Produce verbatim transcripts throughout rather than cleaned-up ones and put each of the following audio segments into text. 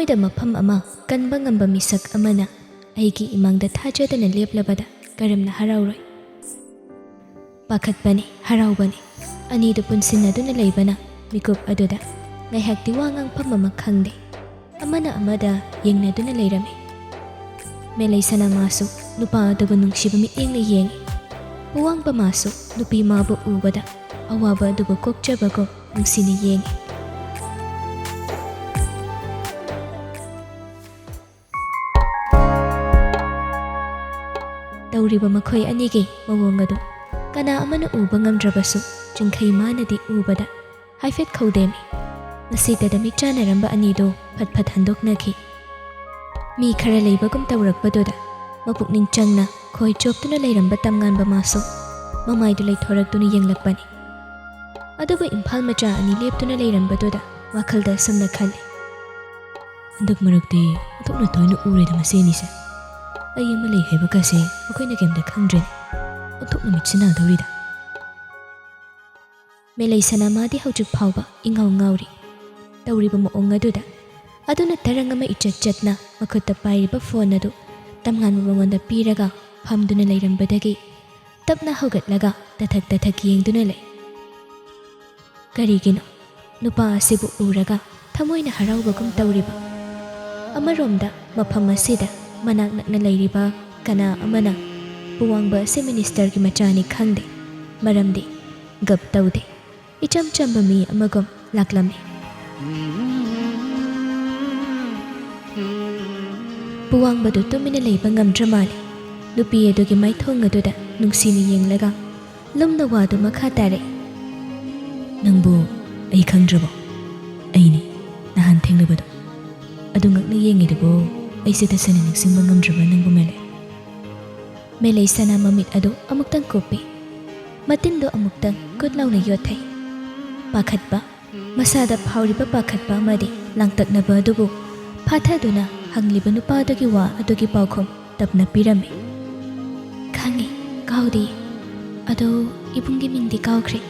ꯃꯣꯏꯗ ꯃꯐꯝ ꯑꯃ ꯀꯟꯕ ꯉꯝꯕ ꯃꯤꯁꯛ ꯑꯃꯅ ꯑꯩꯒꯤ ꯏꯃꯥꯡꯗ ꯊꯥꯖꯗꯅ ꯂꯦꯞꯂꯕꯗ ꯀꯔꯝꯅ ꯍꯔꯥꯎꯔꯣꯏ? ꯄꯥꯈꯠꯄꯅꯤ, ꯍꯔꯥꯎꯕꯅꯤ, ꯑꯅꯤꯗꯨ ꯄꯨꯟꯁꯤꯟꯅꯗꯨꯅ ꯂꯩꯕꯅ ꯃꯤꯀꯨꯞ ꯑꯗꯨꯗ ꯉꯥꯏꯍꯥꯛꯇꯤ ꯋꯥ ꯉꯥꯡꯐꯝ ꯑꯃ ꯈꯪꯗꯦ꯫ ꯑꯃꯅ ꯑꯃꯗ ꯌꯦꯡꯅꯗꯨꯅ ꯂꯩꯔꯝꯃꯤ꯫ ꯃꯦꯂꯩ ꯁꯅꯥꯃꯥꯁꯨ ꯅꯨꯄꯥ ꯑꯗꯨꯕꯨ ꯅꯨꯡꯁꯤꯕ ꯃꯤꯠꯌꯦꯡꯅ ꯌꯦꯡꯉꯤ꯫ ꯄꯨꯋꯥꯡꯕ ꯃꯥꯁꯨ ꯅꯨꯄꯤ ꯃꯥꯕꯨ ꯎꯕꯗ ꯑꯋꯥꯕ ꯑꯗꯨꯕꯨ ꯀꯣꯛꯆꯕꯒꯨꯝ ꯅꯨꯡꯁꯤꯅ ꯌꯦꯡꯉꯤ꯫ ꯇꯧꯔꯤꯕ ꯃꯈꯣꯏ ꯑꯅꯤꯒꯤ ꯃꯑꯣꯡ ꯑꯗꯨ ꯀꯅꯥ ꯑꯃꯅ ꯎꯕ ꯉꯝꯗ꯭ꯔꯕꯁꯨ, ꯆꯤꯡꯈꯩ ꯃꯥꯅꯗꯤ ꯎꯕꯗ ꯍꯥꯏꯐꯦꯠ ꯈꯧꯗꯦꯝꯃꯤ꯫ ꯃꯁꯤꯗꯗ ꯃꯤꯠ ꯆꯥꯟꯅꯔꯝꯕ ꯑꯅꯤꯗꯨ ꯐꯠ ꯐꯠ ꯍꯟꯗꯣꯛꯅꯈꯤ꯫ ꯃꯤ ꯈꯔ ꯂꯩꯕꯒꯨꯝ ꯇꯧꯔꯛꯄꯗꯨꯗ ꯃꯄꯨꯛꯅꯤꯡ ꯆꯪꯅ ꯈꯣꯏ ꯆꯣꯞꯇꯨꯅ ꯂꯩꯔꯝꯕ ꯇꯝꯉꯥꯟꯕ ꯃꯥꯁꯨ ꯃꯃꯥꯏꯗꯨ ꯂꯩꯊꯣꯔꯛꯇꯨꯅ ꯌꯦꯡꯂꯛꯄꯅꯤ꯫ ꯑꯗꯨꯕꯨ ꯏꯝꯐꯥꯜ ꯃꯆꯥ ꯑꯅꯤ ꯂꯦꯞꯇꯨꯅ ꯂꯩꯔꯝꯕꯗꯨꯗ ꯋꯥꯈꯜꯗ ꯑꯁꯨꯝꯅ ꯈꯜꯂꯤ꯫ ꯍꯟꯗꯛ ꯃꯔꯛꯇꯤ ꯑꯣꯟꯊꯣꯛꯅ ꯇꯣꯏꯅ ꯎꯔꯦꯗ ꯃꯁꯤ ꯑꯅꯤꯁꯦ꯫ ꯑꯩ ꯑꯃ ꯂꯩ ꯍꯥꯏꯕꯒꯁꯦ ꯃꯈꯣꯏꯅ ꯀꯩꯝꯇ ꯈꯪꯗ꯭ꯔꯦꯅꯦ꯫ ꯑꯣꯟꯊꯣꯛꯅ ꯃꯤꯠꯁꯤꯟꯅꯗꯧꯔꯤꯗ꯫ ꯃꯦꯂꯩ ꯁꯅꯥꯃꯥꯗꯤ ꯍꯧꯖꯤꯛ ꯐꯥꯎꯕ ꯏꯉꯥꯎ ꯉꯥꯎꯔꯤ꯫ ꯇꯧꯔꯤꯕ ꯃꯑꯣꯡ ꯑꯗꯨꯗ ꯑꯗꯨꯅ ꯇꯔꯪ ꯑꯃ ꯏꯆꯠ ꯆꯠꯅ ꯃꯈꯨꯠꯇ ꯄꯥꯏꯔꯤꯕ ꯐꯣꯟ ꯑꯗꯨ ꯇꯝꯉꯥꯟꯕ ꯃꯉꯣꯟꯗ ꯄꯤꯔꯒ ꯐꯝꯗꯨꯅ ꯂꯩꯔꯝꯕꯗꯒꯤ ꯇꯞꯅ ꯍꯧꯒꯠꯂꯒ ꯇꯊꯛ ꯇꯊꯛ ꯌꯦꯡꯗꯨꯅ ꯂꯩ꯫ ꯀꯔꯤꯒꯤꯅꯣ ꯅꯨꯄꯥ ꯑꯁꯤꯕꯨ ꯎꯔꯒ ꯊꯃꯣꯏꯅ ꯍꯔꯥꯎꯕꯒꯨꯝ ꯇꯧꯔꯤꯕ? ꯑꯃꯔꯣꯝꯗ ꯃꯐꯝ ꯑꯁꯤꯗ ꯃꯅꯥꯛ ꯅꯛꯅ ꯂꯩꯔꯤꯕ ꯀꯅꯥ ꯑꯃꯅ ꯄꯨꯋꯥꯡꯕ ꯑꯁꯤ ꯃꯤꯅꯤꯁꯇꯔꯒꯤ ꯃꯆꯥꯅꯤ ꯈꯪꯗꯦ, ꯃꯔꯝꯗꯤ ꯒꯞ ꯇꯧꯗꯦ꯫ ꯏꯆꯝ ꯆꯝꯕ ꯃꯤ ꯑꯃꯒꯨꯝ ꯂꯥꯛꯂꯝꯃꯤ꯫ ꯄꯨꯋꯥꯡꯕꯗꯨ ꯇꯨꯃꯤꯟꯅ ꯂꯩꯕ ꯉꯝꯗ꯭ꯔ ꯃꯥꯜꯂꯦ꯫ ꯅꯨꯄꯤ ꯑꯗꯨꯒꯤ ꯃꯥꯏꯊꯣꯡ ꯑꯗꯨꯗ ꯅꯨꯡꯁꯤꯅ ꯌꯦꯡꯂꯒ ꯂꯨꯝꯅ ꯋꯥꯗꯨ ꯃꯈꯥ ꯇꯥꯔꯛꯏ꯫ "ꯅꯪꯕꯨ ꯑꯩ ꯈꯪꯗ꯭ꯔꯕꯣ? ꯑꯩꯅꯤ, ꯅꯍꯥꯟ ꯊꯦꯡꯅꯕꯗꯣ꯫ ꯑꯗꯨ ꯉꯛꯅ ꯌꯦꯡꯉꯤꯗꯨꯕꯨ ꯑꯩꯁꯦ ꯇꯁꯦꯡꯅ ꯅꯤꯡꯁꯤꯡꯕ ꯉꯝꯗ꯭ꯔꯕ ꯅꯪꯕꯨ, ꯃꯦꯂꯩ?" ꯃꯦꯂꯩ ꯁꯅꯥ ꯃꯃꯤꯠ ꯑꯗꯨ ꯑꯃꯨꯛꯇꯪ ꯀꯨꯞꯄꯤ꯫ ꯃꯇꯤꯟꯗꯣ ꯑꯃꯨꯛꯇꯪ ꯀꯨꯠ ꯂꯥꯎꯅ ꯌꯣꯠꯊꯩ꯫ ꯄꯥꯈꯠꯄ, ꯃꯁꯥꯗ ꯐꯥꯎꯔꯤꯕ ꯄꯥꯈꯠꯄ ꯑꯃꯗꯤ ꯂꯥꯡꯇꯛꯅꯕ ꯑꯗꯨꯕꯨ ꯐꯥꯊꯗꯨꯅ ꯍꯪꯂꯤꯕ ꯅꯨꯄꯥꯗꯨꯒꯤ ꯋꯥ ꯑꯗꯨꯒꯤ ꯄꯥꯎꯈꯨꯝ ꯇꯞꯅ ꯄꯤꯔꯝꯃꯤ꯫ "ꯈꯪꯉꯤ, ꯀꯥꯎꯗꯦ꯫ ꯑꯗꯣ ꯏꯕꯨꯡꯒꯤ ꯃꯤꯡꯗꯤ ꯀꯥꯎꯈ꯭ꯔꯦ꯫"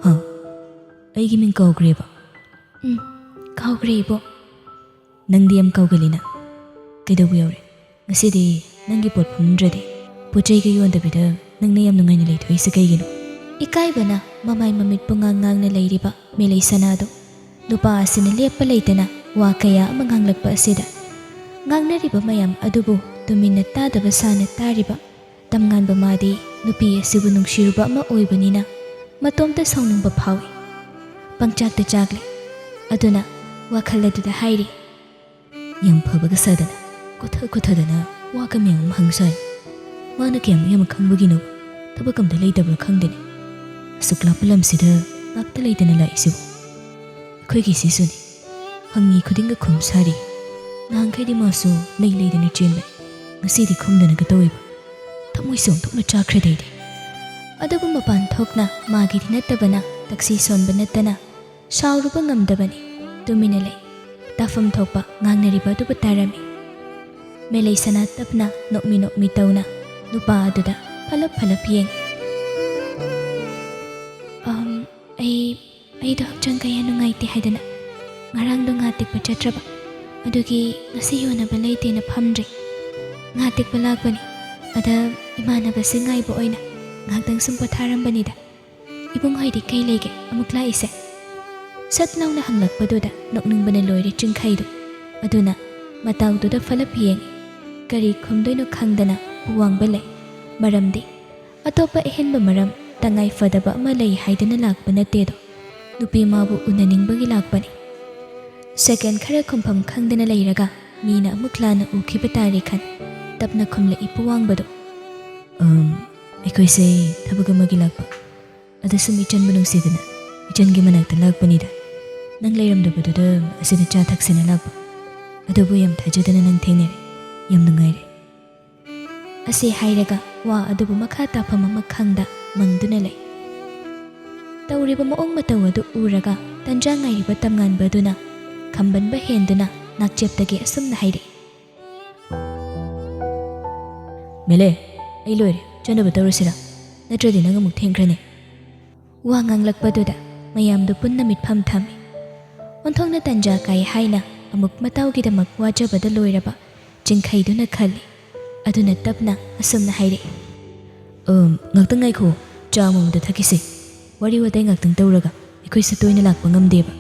"ꯍꯥ? ꯑꯩꯒꯤ ꯃꯤꯡ ꯀꯥꯎꯈ꯭ꯔꯦꯕ?" "ꯎꯝ, ꯀꯥꯎꯈ꯭ꯔꯦ ꯏꯕꯣ꯫ ꯅꯪꯗꯤ ꯌꯥꯝ ꯀꯥꯎꯒꯜꯂꯤꯅ꯫ ꯀꯩꯗꯧꯕ ꯌꯥꯎꯔꯦ? ꯉꯁꯤꯗꯤ ꯅꯪꯒꯤ ꯄꯣꯠ ꯐꯪꯗ꯭ꯔꯗꯤ ꯄꯣꯠ ꯆꯩꯒ ꯌꯣꯟꯗꯕꯤꯗ ꯅꯪꯅ ꯌꯥꯝ ꯅꯨꯡꯉꯥꯏꯅ ꯂꯩꯊꯣꯛꯏꯁꯦ ꯀꯩꯒꯤꯅꯣ? ꯏꯀꯥꯏꯕꯅ ꯃꯃꯥꯏ ꯃꯃꯤꯠ ꯄꯨꯡꯉꯥꯡ ꯉꯥꯡꯅ ꯂꯩꯔꯤꯕ ꯃꯦꯂꯩ ꯁꯅꯥꯗꯣ ꯅꯨꯄꯥ ꯑꯁꯤꯅ ꯂꯦꯞꯄ ꯂꯩꯇꯅ ꯋꯥ ꯀꯌꯥ ꯑꯃ ꯉꯥꯡꯂꯛꯄ ꯑꯁꯤꯗ ꯉꯥꯡꯅꯔꯤꯕ ꯃꯌꯥꯝ ꯑꯗꯨꯕꯨ ꯇꯨꯃꯤꯟꯅ ꯇꯥꯗꯕ ꯁꯥꯅ ꯇꯥꯔꯤꯕ ꯇꯝꯉꯥꯟꯕ ꯃꯥꯗꯤ ꯅꯨꯄꯤ ꯑꯁꯤꯕꯨ ꯅꯨꯡꯁꯤꯔꯨꯕ ꯑꯃ ꯑꯣꯏꯕꯅꯤꯅ ꯃꯇꯣꯝꯇ ꯁꯥꯎꯅꯤꯡꯕ ꯐꯥꯎꯏ꯫ ꯄꯪꯆꯥꯛꯇ ꯆꯥꯛꯂꯦ꯫ ꯑꯗꯨꯅ ꯋꯥꯈꯜ ꯑꯗꯨꯗ ꯍꯥꯏꯔꯤ, ꯌꯥꯝ ꯐꯕꯒ ꯁꯥꯗꯅ ꯀꯣꯊ ꯀꯣꯊꯗꯅ ꯋꯥ ꯀꯃꯦꯡ ꯑꯃ ꯍꯪ ꯁꯥꯏ꯫ ꯃꯥꯅ ꯀꯌꯥꯃꯨꯛ ꯌꯥꯝ ꯈꯪꯕꯒꯤꯅꯣ? ꯊꯕꯛ ꯑꯝꯇ ꯂꯩꯇꯕ꯭ꯔꯥ ꯈꯪꯗꯦꯅꯦ꯫ ꯑꯁꯨꯛ ꯂꯥꯞꯄ ꯂꯝꯁꯤꯗ ꯉꯥꯛꯇ ꯂꯩꯇꯅ ꯂꯥꯛꯏꯁꯤꯕꯨ꯫ ꯑꯩꯈꯣꯏꯒꯤ ꯁꯤꯁꯨꯅꯤ꯫ ꯍꯪꯉꯤ ꯈꯨꯗꯤꯡꯒ ꯈꯨꯝ ꯁꯥꯔꯤ꯫ ꯅꯍꯥꯟꯈꯩꯗꯤ ꯃꯥꯁꯨ ꯂꯩ ꯂꯩꯗꯅ ꯆꯦꯟꯕꯅꯤ꯫ ꯉꯁꯤꯗꯤ ꯈꯨꯝꯗꯅꯒ ꯇꯧꯏꯕ꯫ ꯊꯃꯣꯏꯁꯦ ꯑꯣꯟꯊꯣꯛꯅ ꯆꯥꯛꯈ꯭ꯔꯦꯗ ꯑꯩꯗꯤ꯫ ꯑꯗꯨꯕꯨ ꯃꯄꯥꯟ ꯊꯣꯛꯅ ꯃꯥꯒꯤꯗꯤ ꯅꯠꯇꯕꯅ ꯇꯛꯁꯤ ꯁꯣꯟꯕ ꯅꯠꯇꯅ ꯁꯥꯎꯔꯨꯕ ꯉꯝꯗꯕꯅꯤ꯫ ꯇꯨꯃꯤꯟꯅ ꯂꯩ꯫ ꯇꯥꯐꯝ ꯊꯣꯛꯄ ꯉꯥꯡꯅꯔꯤꯕ ꯑꯗꯨꯕꯨ ꯇꯥꯔꯝꯃꯤ꯫ ꯃꯦꯂꯩ ꯁꯅꯥ ꯇꯞꯅ ꯅꯣꯛꯃꯤ ꯅꯣꯛꯃꯤ ꯇꯧꯅ ꯅꯨꯄꯥ ꯑꯗꯨꯗ ꯐꯂꯞ ꯐꯂꯞ ꯌꯦꯡꯉꯤ꯫ "ꯑꯝ, ꯑꯩ, ꯑꯩꯗꯣ ꯍꯛꯆꯥꯡ ꯀꯌꯥ ꯅꯨꯡꯉꯥꯏꯇꯦ ꯍꯥꯏꯗꯅ ꯉꯔꯥꯡꯗꯣ ꯉꯥ ꯇꯦꯛꯄ ꯆꯠꯇ꯭ꯔꯕ꯫ ꯑꯗꯨꯒꯤ ꯉꯁꯤ ꯌꯣꯟꯅꯕ ꯂꯩꯇꯦꯅ ꯐꯝꯗ꯭ꯔꯤ꯫ ꯉꯥ ꯇꯦꯛꯄ ꯂꯥꯛꯄꯅꯤ꯫ ꯑꯗ ꯏꯃꯥꯟꯅꯕꯁꯤꯡ ꯉꯥꯏꯕ ꯑꯣꯏꯅ ꯉꯥꯏꯍꯥꯛꯇꯪ ꯁꯨꯝ ꯄꯣꯊꯥꯔꯝꯕꯅꯤꯗ꯫ ꯏꯕꯨꯡ ꯍꯣꯏꯗꯤ ꯀꯩ ꯂꯩꯒꯦ ꯑꯃꯨꯛ ꯂꯥꯛꯏꯁꯦ?" ꯁꯠ ꯂꯥꯎꯅ ꯍꯪꯂꯛꯄꯗꯨꯗ ꯅꯣꯛꯅꯤꯡꯕꯅ ꯂꯣꯏꯔꯦ ꯆꯤꯡꯈꯩꯗꯨ꯫ ꯑꯗꯨꯅ ꯃꯇꯥꯎꯗꯨꯗ ꯐꯂꯞ ꯌꯦꯡꯉꯤ꯫ ꯀꯔꯤ ꯈꯨꯝꯗꯣꯏꯅꯣ ꯈꯪꯗꯅ ꯋꯥꯡꯕ ꯂꯩ꯫ ꯃꯔꯝꯗꯤ ꯑꯇꯣꯞꯄ ꯑꯍꯦꯟꯕ ꯃꯔꯝ ꯇꯉꯥꯏ ꯐꯗꯕ ꯑꯃ ꯂꯩ ꯍꯥꯏꯗꯅ ꯂꯥꯛꯄ ꯅꯠꯇꯦꯗꯣ꯫ ꯅꯨꯄꯤ ꯃꯥꯕꯨ ꯎꯅꯅꯤꯡꯕꯒꯤ ꯂꯥꯛꯄꯅꯤ꯫ ꯁꯦꯀꯦꯟ ꯈꯔ ꯈꯨꯝꯐꯝ ꯈꯪꯗꯅ ꯂꯩꯔꯒ ꯃꯤꯅ ꯑꯃꯨꯛ ꯂꯥꯟꯅ ꯎꯈꯤꯕ ꯇꯥꯔꯦ ꯈꯟ ꯇꯞꯅ ꯈꯨꯝꯂꯛꯏ ꯄꯨꯋꯥꯡꯕꯗꯣ꯫ "ꯑꯝ, ꯑꯩꯈꯣꯏꯁꯦ ꯊꯕꯛ ꯑꯃꯒꯤ ꯂꯥꯛꯄ꯫ ꯑꯗ ꯁꯨꯝ ꯏꯆꯟꯕꯨ ꯅꯨꯡꯁꯤꯗꯅ ꯏꯆꯟꯒꯤ ꯃꯅꯥꯛꯇ ꯂꯥꯛꯄꯅꯤꯗ꯫ ꯅꯪ ꯂꯩꯔꯝꯗꯕꯗꯨꯗ ꯑꯁꯤꯗ ꯆꯥ ꯊꯛꯁꯦꯅ ꯂꯥꯛꯄ꯫ ꯑꯗꯨꯕꯨ ꯌꯥꯝ ꯊꯥꯖꯗꯅ ꯅꯪ ꯊꯦꯡꯅꯔꯦ꯫ ꯌꯥꯝ ꯅꯨꯡꯉꯥꯏꯔꯦ꯫" ꯑꯁꯤ ꯍꯥꯏꯔꯒ ꯋꯥ ꯑꯗꯨꯕꯨ ꯃꯈꯥ ꯇꯥꯐꯝ ꯑꯃ ꯈꯪꯗ ꯃꯪꯗꯨꯅ ꯂꯩ꯫ ꯇꯧꯔꯤꯕ ꯃꯑꯣꯡ ꯃꯇꯧ ꯑꯗꯨ ꯎꯔꯒ ꯇꯟꯖꯥ ꯉꯥꯏꯔꯤꯕ ꯇꯝꯉꯥꯟꯕ ꯑꯗꯨꯅ ꯈꯝꯕꯟꯕ ꯍꯦꯟꯗꯨꯅ ꯅꯥꯛꯆꯦꯞꯇꯒꯤ ꯑꯁꯨꯝꯅ ꯍꯥꯏꯔꯛꯏ꯫ "ꯃꯦꯂꯦ, ꯑꯩ ꯂꯣꯏꯔꯦ, ꯆꯠꯅꯕ ꯇꯧꯔꯁꯤꯔꯥ? ꯅꯠꯇ꯭ꯔꯗꯤ ꯅꯪ ꯑꯃꯨꯛ ꯊꯦꯡꯈ꯭ꯔꯅꯤ꯫" ꯋꯥ ꯉꯥꯡꯂꯛꯄꯗꯨꯗ ꯃꯌꯥꯝꯗꯨ ꯄꯨꯟꯅ ꯃꯤꯠꯐꯝ ꯊꯝꯃꯤ꯫ ꯑꯣꯟꯊꯣꯛꯅ ꯇꯟꯖꯥ ꯀꯥꯏ ꯍꯥꯏꯅ ꯑꯃꯨꯛ ꯃꯇꯥꯎꯒꯤꯗꯃꯛ ꯋꯥꯖꯕꯗ ꯂꯣꯏꯔꯕ ꯆꯤꯡꯈꯩꯗꯨꯅ ꯈꯜꯂꯤ꯫ ꯑꯗꯨꯅ ꯇꯞꯅ ꯑꯁꯨꯝꯅ ꯍꯥꯏꯔꯛꯏ, "ꯑꯝ, ꯉꯥꯛꯇꯪ ꯉꯥꯏꯈꯣ, ꯆꯥ ꯑꯃꯃꯝꯇ ꯊꯛꯈꯤꯁꯦ, ꯋꯥꯔꯤ ꯋꯥꯇꯥꯏ ꯉꯥꯛꯇꯪ ꯇꯧꯔꯒ, ꯑꯩꯈꯣꯏꯁꯨ ꯇꯣꯏꯅ ꯂꯥꯛꯄ ꯉꯝꯗꯦꯕ"꯫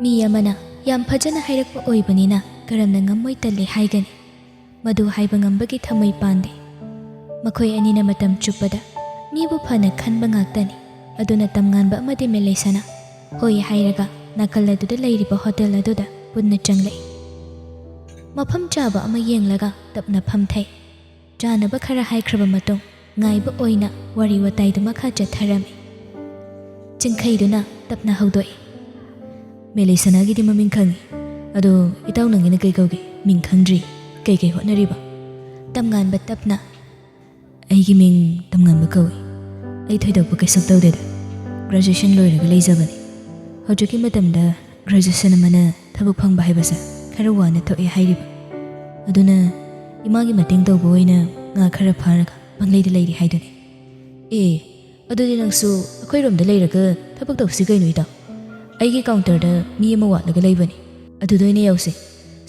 ꯃꯤ ꯑꯃꯅ ꯌꯥꯝ ꯐꯖꯅ ꯍꯥꯏꯔꯛꯄ ꯑꯣꯏꯕꯅꯤꯅ ꯀꯔꯝꯅ ꯉꯝꯃꯣꯏ ꯇꯜꯂꯤ ꯍꯥꯏꯒꯅꯤ꯫ ꯃꯗꯨ ꯍꯥꯏꯕ ꯉꯝꯕꯒꯤ ꯊꯃꯣꯏ ꯄꯥꯟꯗꯦ꯫ ꯃꯈꯣꯏ ꯑꯅꯤꯅ ꯃꯇꯝ ꯆꯨꯞꯄꯗ ꯃꯤꯕꯨ ꯐꯅ ꯈꯟꯕ ꯉꯥꯛꯇꯅꯤ꯫ ꯑꯗꯨꯅ ꯇꯝꯉꯥꯟꯕ ꯑꯃꯗꯤ ꯃꯦꯂꯩꯁꯅꯥ ꯍꯣꯏ ꯍꯥꯏꯔꯒ ꯅꯥꯀꯜ ꯑꯗꯨꯗ ꯂꯩꯔꯤꯕ ꯍꯣꯇꯦꯜ ꯑꯗꯨꯗ ꯄꯨꯟꯅ ꯆꯪꯂꯛꯏ꯫ ꯃꯐꯝ ꯆꯥꯕ ꯑꯃ ꯌꯦꯡꯂꯒ ꯇꯞꯅ ꯐꯝꯊꯩ꯫ ꯆꯥꯅꯕ ꯈꯔ ꯍꯥꯏꯈ꯭ꯔꯕ ꯃꯇꯨꯡ ꯉꯥꯏꯕ ꯑꯣꯏꯅ ꯋꯥꯔꯤ ꯋꯥꯇꯥꯏꯗꯨ ꯃꯈꯥ ꯆꯠꯊꯔꯝꯃꯤ꯫ ꯆꯤꯡꯈꯩꯗꯨꯅ ꯇꯞꯅ ꯍꯧꯗꯣꯛꯏ, "ꯃꯦꯂꯩꯁꯅꯥꯒꯤꯗꯤ ꯃꯃꯤꯡ ꯈꯪꯉꯤ, ꯑꯗꯣ ꯏꯇꯥꯎ ꯅꯪꯒꯤꯅ ꯀꯩ ꯀꯧꯒꯦ? ꯃꯤꯡ ꯈꯪꯗ꯭ꯔꯤ꯫ ꯀꯩ ꯀꯩ ꯍꯣꯠꯅꯔꯤꯕ?" ꯇꯝꯉꯥꯟꯕ ꯇꯞꯅ, "ꯑꯩꯒꯤ ꯃꯤꯡ ꯇꯝꯉꯥꯟꯕ ꯀꯧꯏ꯫ ꯑꯩ ꯊꯣꯏꯗꯣꯛꯄ ꯀꯩꯁꯨ ꯇꯧꯗꯦꯗ꯫ ꯒ꯭ꯔꯦꯖꯨꯑꯦꯁꯟ ꯂꯣꯏꯔꯒ ꯂꯩꯖꯕꯅꯤ꯫ ꯍꯧꯖꯤꯛꯀꯤ ꯃꯇꯝꯗ ꯒ꯭ꯔꯦꯖꯨꯑꯦꯁꯟ ꯑꯃꯅ ꯊꯕꯛ ꯐꯪꯕ ꯍꯥꯏꯕꯁꯦ ꯈꯔ ꯋꯥꯅ ꯊꯣꯛꯑꯦ ꯍꯥꯏꯔꯤꯕ꯫ ꯑꯗꯨꯅ ꯏꯃꯥꯒꯤ ꯃꯇꯦꯡ ꯇꯧꯕ ꯑꯣꯏꯅ ꯉꯥ ꯈꯔ ꯐꯥꯔꯒ ꯄꯪꯂꯩꯗ ꯂꯩꯔꯤ ꯍꯥꯏꯗꯨꯅꯤ"꯫ "ꯑꯦ, ꯑꯗꯨꯗꯤ ꯅꯪꯁꯨ ꯑꯩꯈꯣꯏꯔꯣꯝꯗ ꯂꯩꯔꯒ ꯊꯕꯛ ꯇꯧꯁꯤ ꯀꯩꯅꯣ ꯏꯇꯥꯎ꯫ ꯑꯩꯒꯤ ꯀꯥꯎꯟꯇꯔꯗ ꯃꯤ ꯑꯃ ꯋꯥꯠꯂꯒ ꯂꯩꯕꯅꯤ꯫ ꯑꯗꯨꯗ ꯑꯣꯏꯅ ꯌꯥꯎꯁꯦ꯫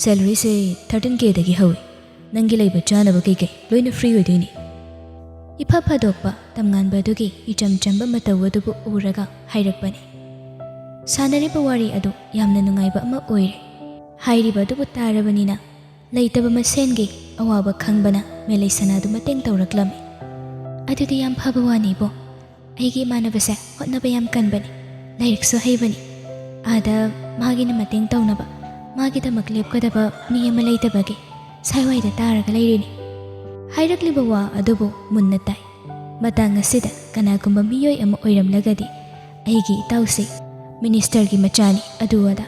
ꯁꯦꯂꯔꯤꯁꯦ ꯊꯥꯔꯇꯤꯟ ꯀꯦꯗꯒꯤ ꯍꯧꯏ꯫ ꯅꯪꯒꯤ ꯂꯩꯕ ꯆꯥꯅꯕ ꯀꯩꯀꯩ ꯂꯣꯏꯅ ꯐ꯭ꯔꯤ ꯑꯣꯏꯗꯣꯏꯅꯤ"꯫ ꯏꯐ ꯐꯥꯗꯣꯛꯄ ꯇꯝꯉꯥꯟꯕ ꯑꯗꯨꯒꯤ ꯏꯆꯝ ꯆꯝꯕ ꯃꯇꯧ ꯑꯗꯨꯕꯨ ꯎꯔꯒ ꯍꯥꯏꯔꯛꯄꯅꯤ꯫ ꯁꯥꯟꯅꯔꯤꯕ ꯋꯥꯔꯤ ꯑꯗꯨ ꯌꯥꯝꯅ ꯅꯨꯡꯉꯥꯏꯕ ꯑꯃ ꯑꯣꯏꯔꯦ꯫ ꯍꯥꯏꯔꯤꯕ ꯑꯗꯨꯕꯨ ꯇꯥꯔꯕꯅꯤꯅ ꯂꯩꯇꯕ ꯃꯁꯦꯟꯒꯤ ꯑꯋꯥꯕ ꯈꯪꯕꯅ ꯃꯦꯂꯩꯁꯅꯥꯗꯨ ꯃꯇꯦꯡ ꯇꯧꯔꯛꯂꯝꯃꯤ꯫ "ꯑꯗꯨꯗꯤ ꯌꯥꯝ ꯐꯕ ꯋꯥꯅꯤꯕꯣ꯫ ꯑꯩꯒꯤ ꯏꯃꯥꯟꯅꯕꯁꯦ ꯍꯣꯠꯅꯕ ꯌꯥꯝ ꯀꯟꯕꯅꯤ, ꯂꯥꯏꯔꯤꯛꯁꯨ ꯍꯩꯕꯅꯤ꯫ ꯑꯥꯗ ꯃꯥꯒꯤꯅ ꯃꯇꯦꯡ ꯇꯧꯅꯕ, ꯃꯥꯒꯤꯗꯃꯛ ꯂꯦꯞꯀꯗꯕ ꯃꯤ ꯑꯃ ꯂꯩꯇꯕꯒꯤ ꯁ꯭ꯋꯥꯏꯋꯥꯏꯗ ꯇꯥꯔꯒ ꯂꯩꯔꯤꯅꯤ"꯫ ꯍꯥꯏꯔꯛꯂꯤꯕ ꯋꯥ ꯑꯗꯨꯕꯨ ꯃꯨꯟꯅ ꯇꯥꯏ꯫ ꯃꯇꯥꯡ ꯑꯁꯤꯗ ꯀꯅꯥꯒꯨꯝꯕ ꯃꯤꯑꯣꯏ ꯑꯃ ꯑꯣꯏꯔꯝꯂꯒꯗꯤ, "ꯑꯩꯒꯤ ꯏꯇꯥꯎꯁꯤ ꯃꯤꯅꯤꯁꯇꯔꯒꯤ ꯃꯆꯥꯅꯤ, ꯑꯗꯨ ꯑꯗꯥ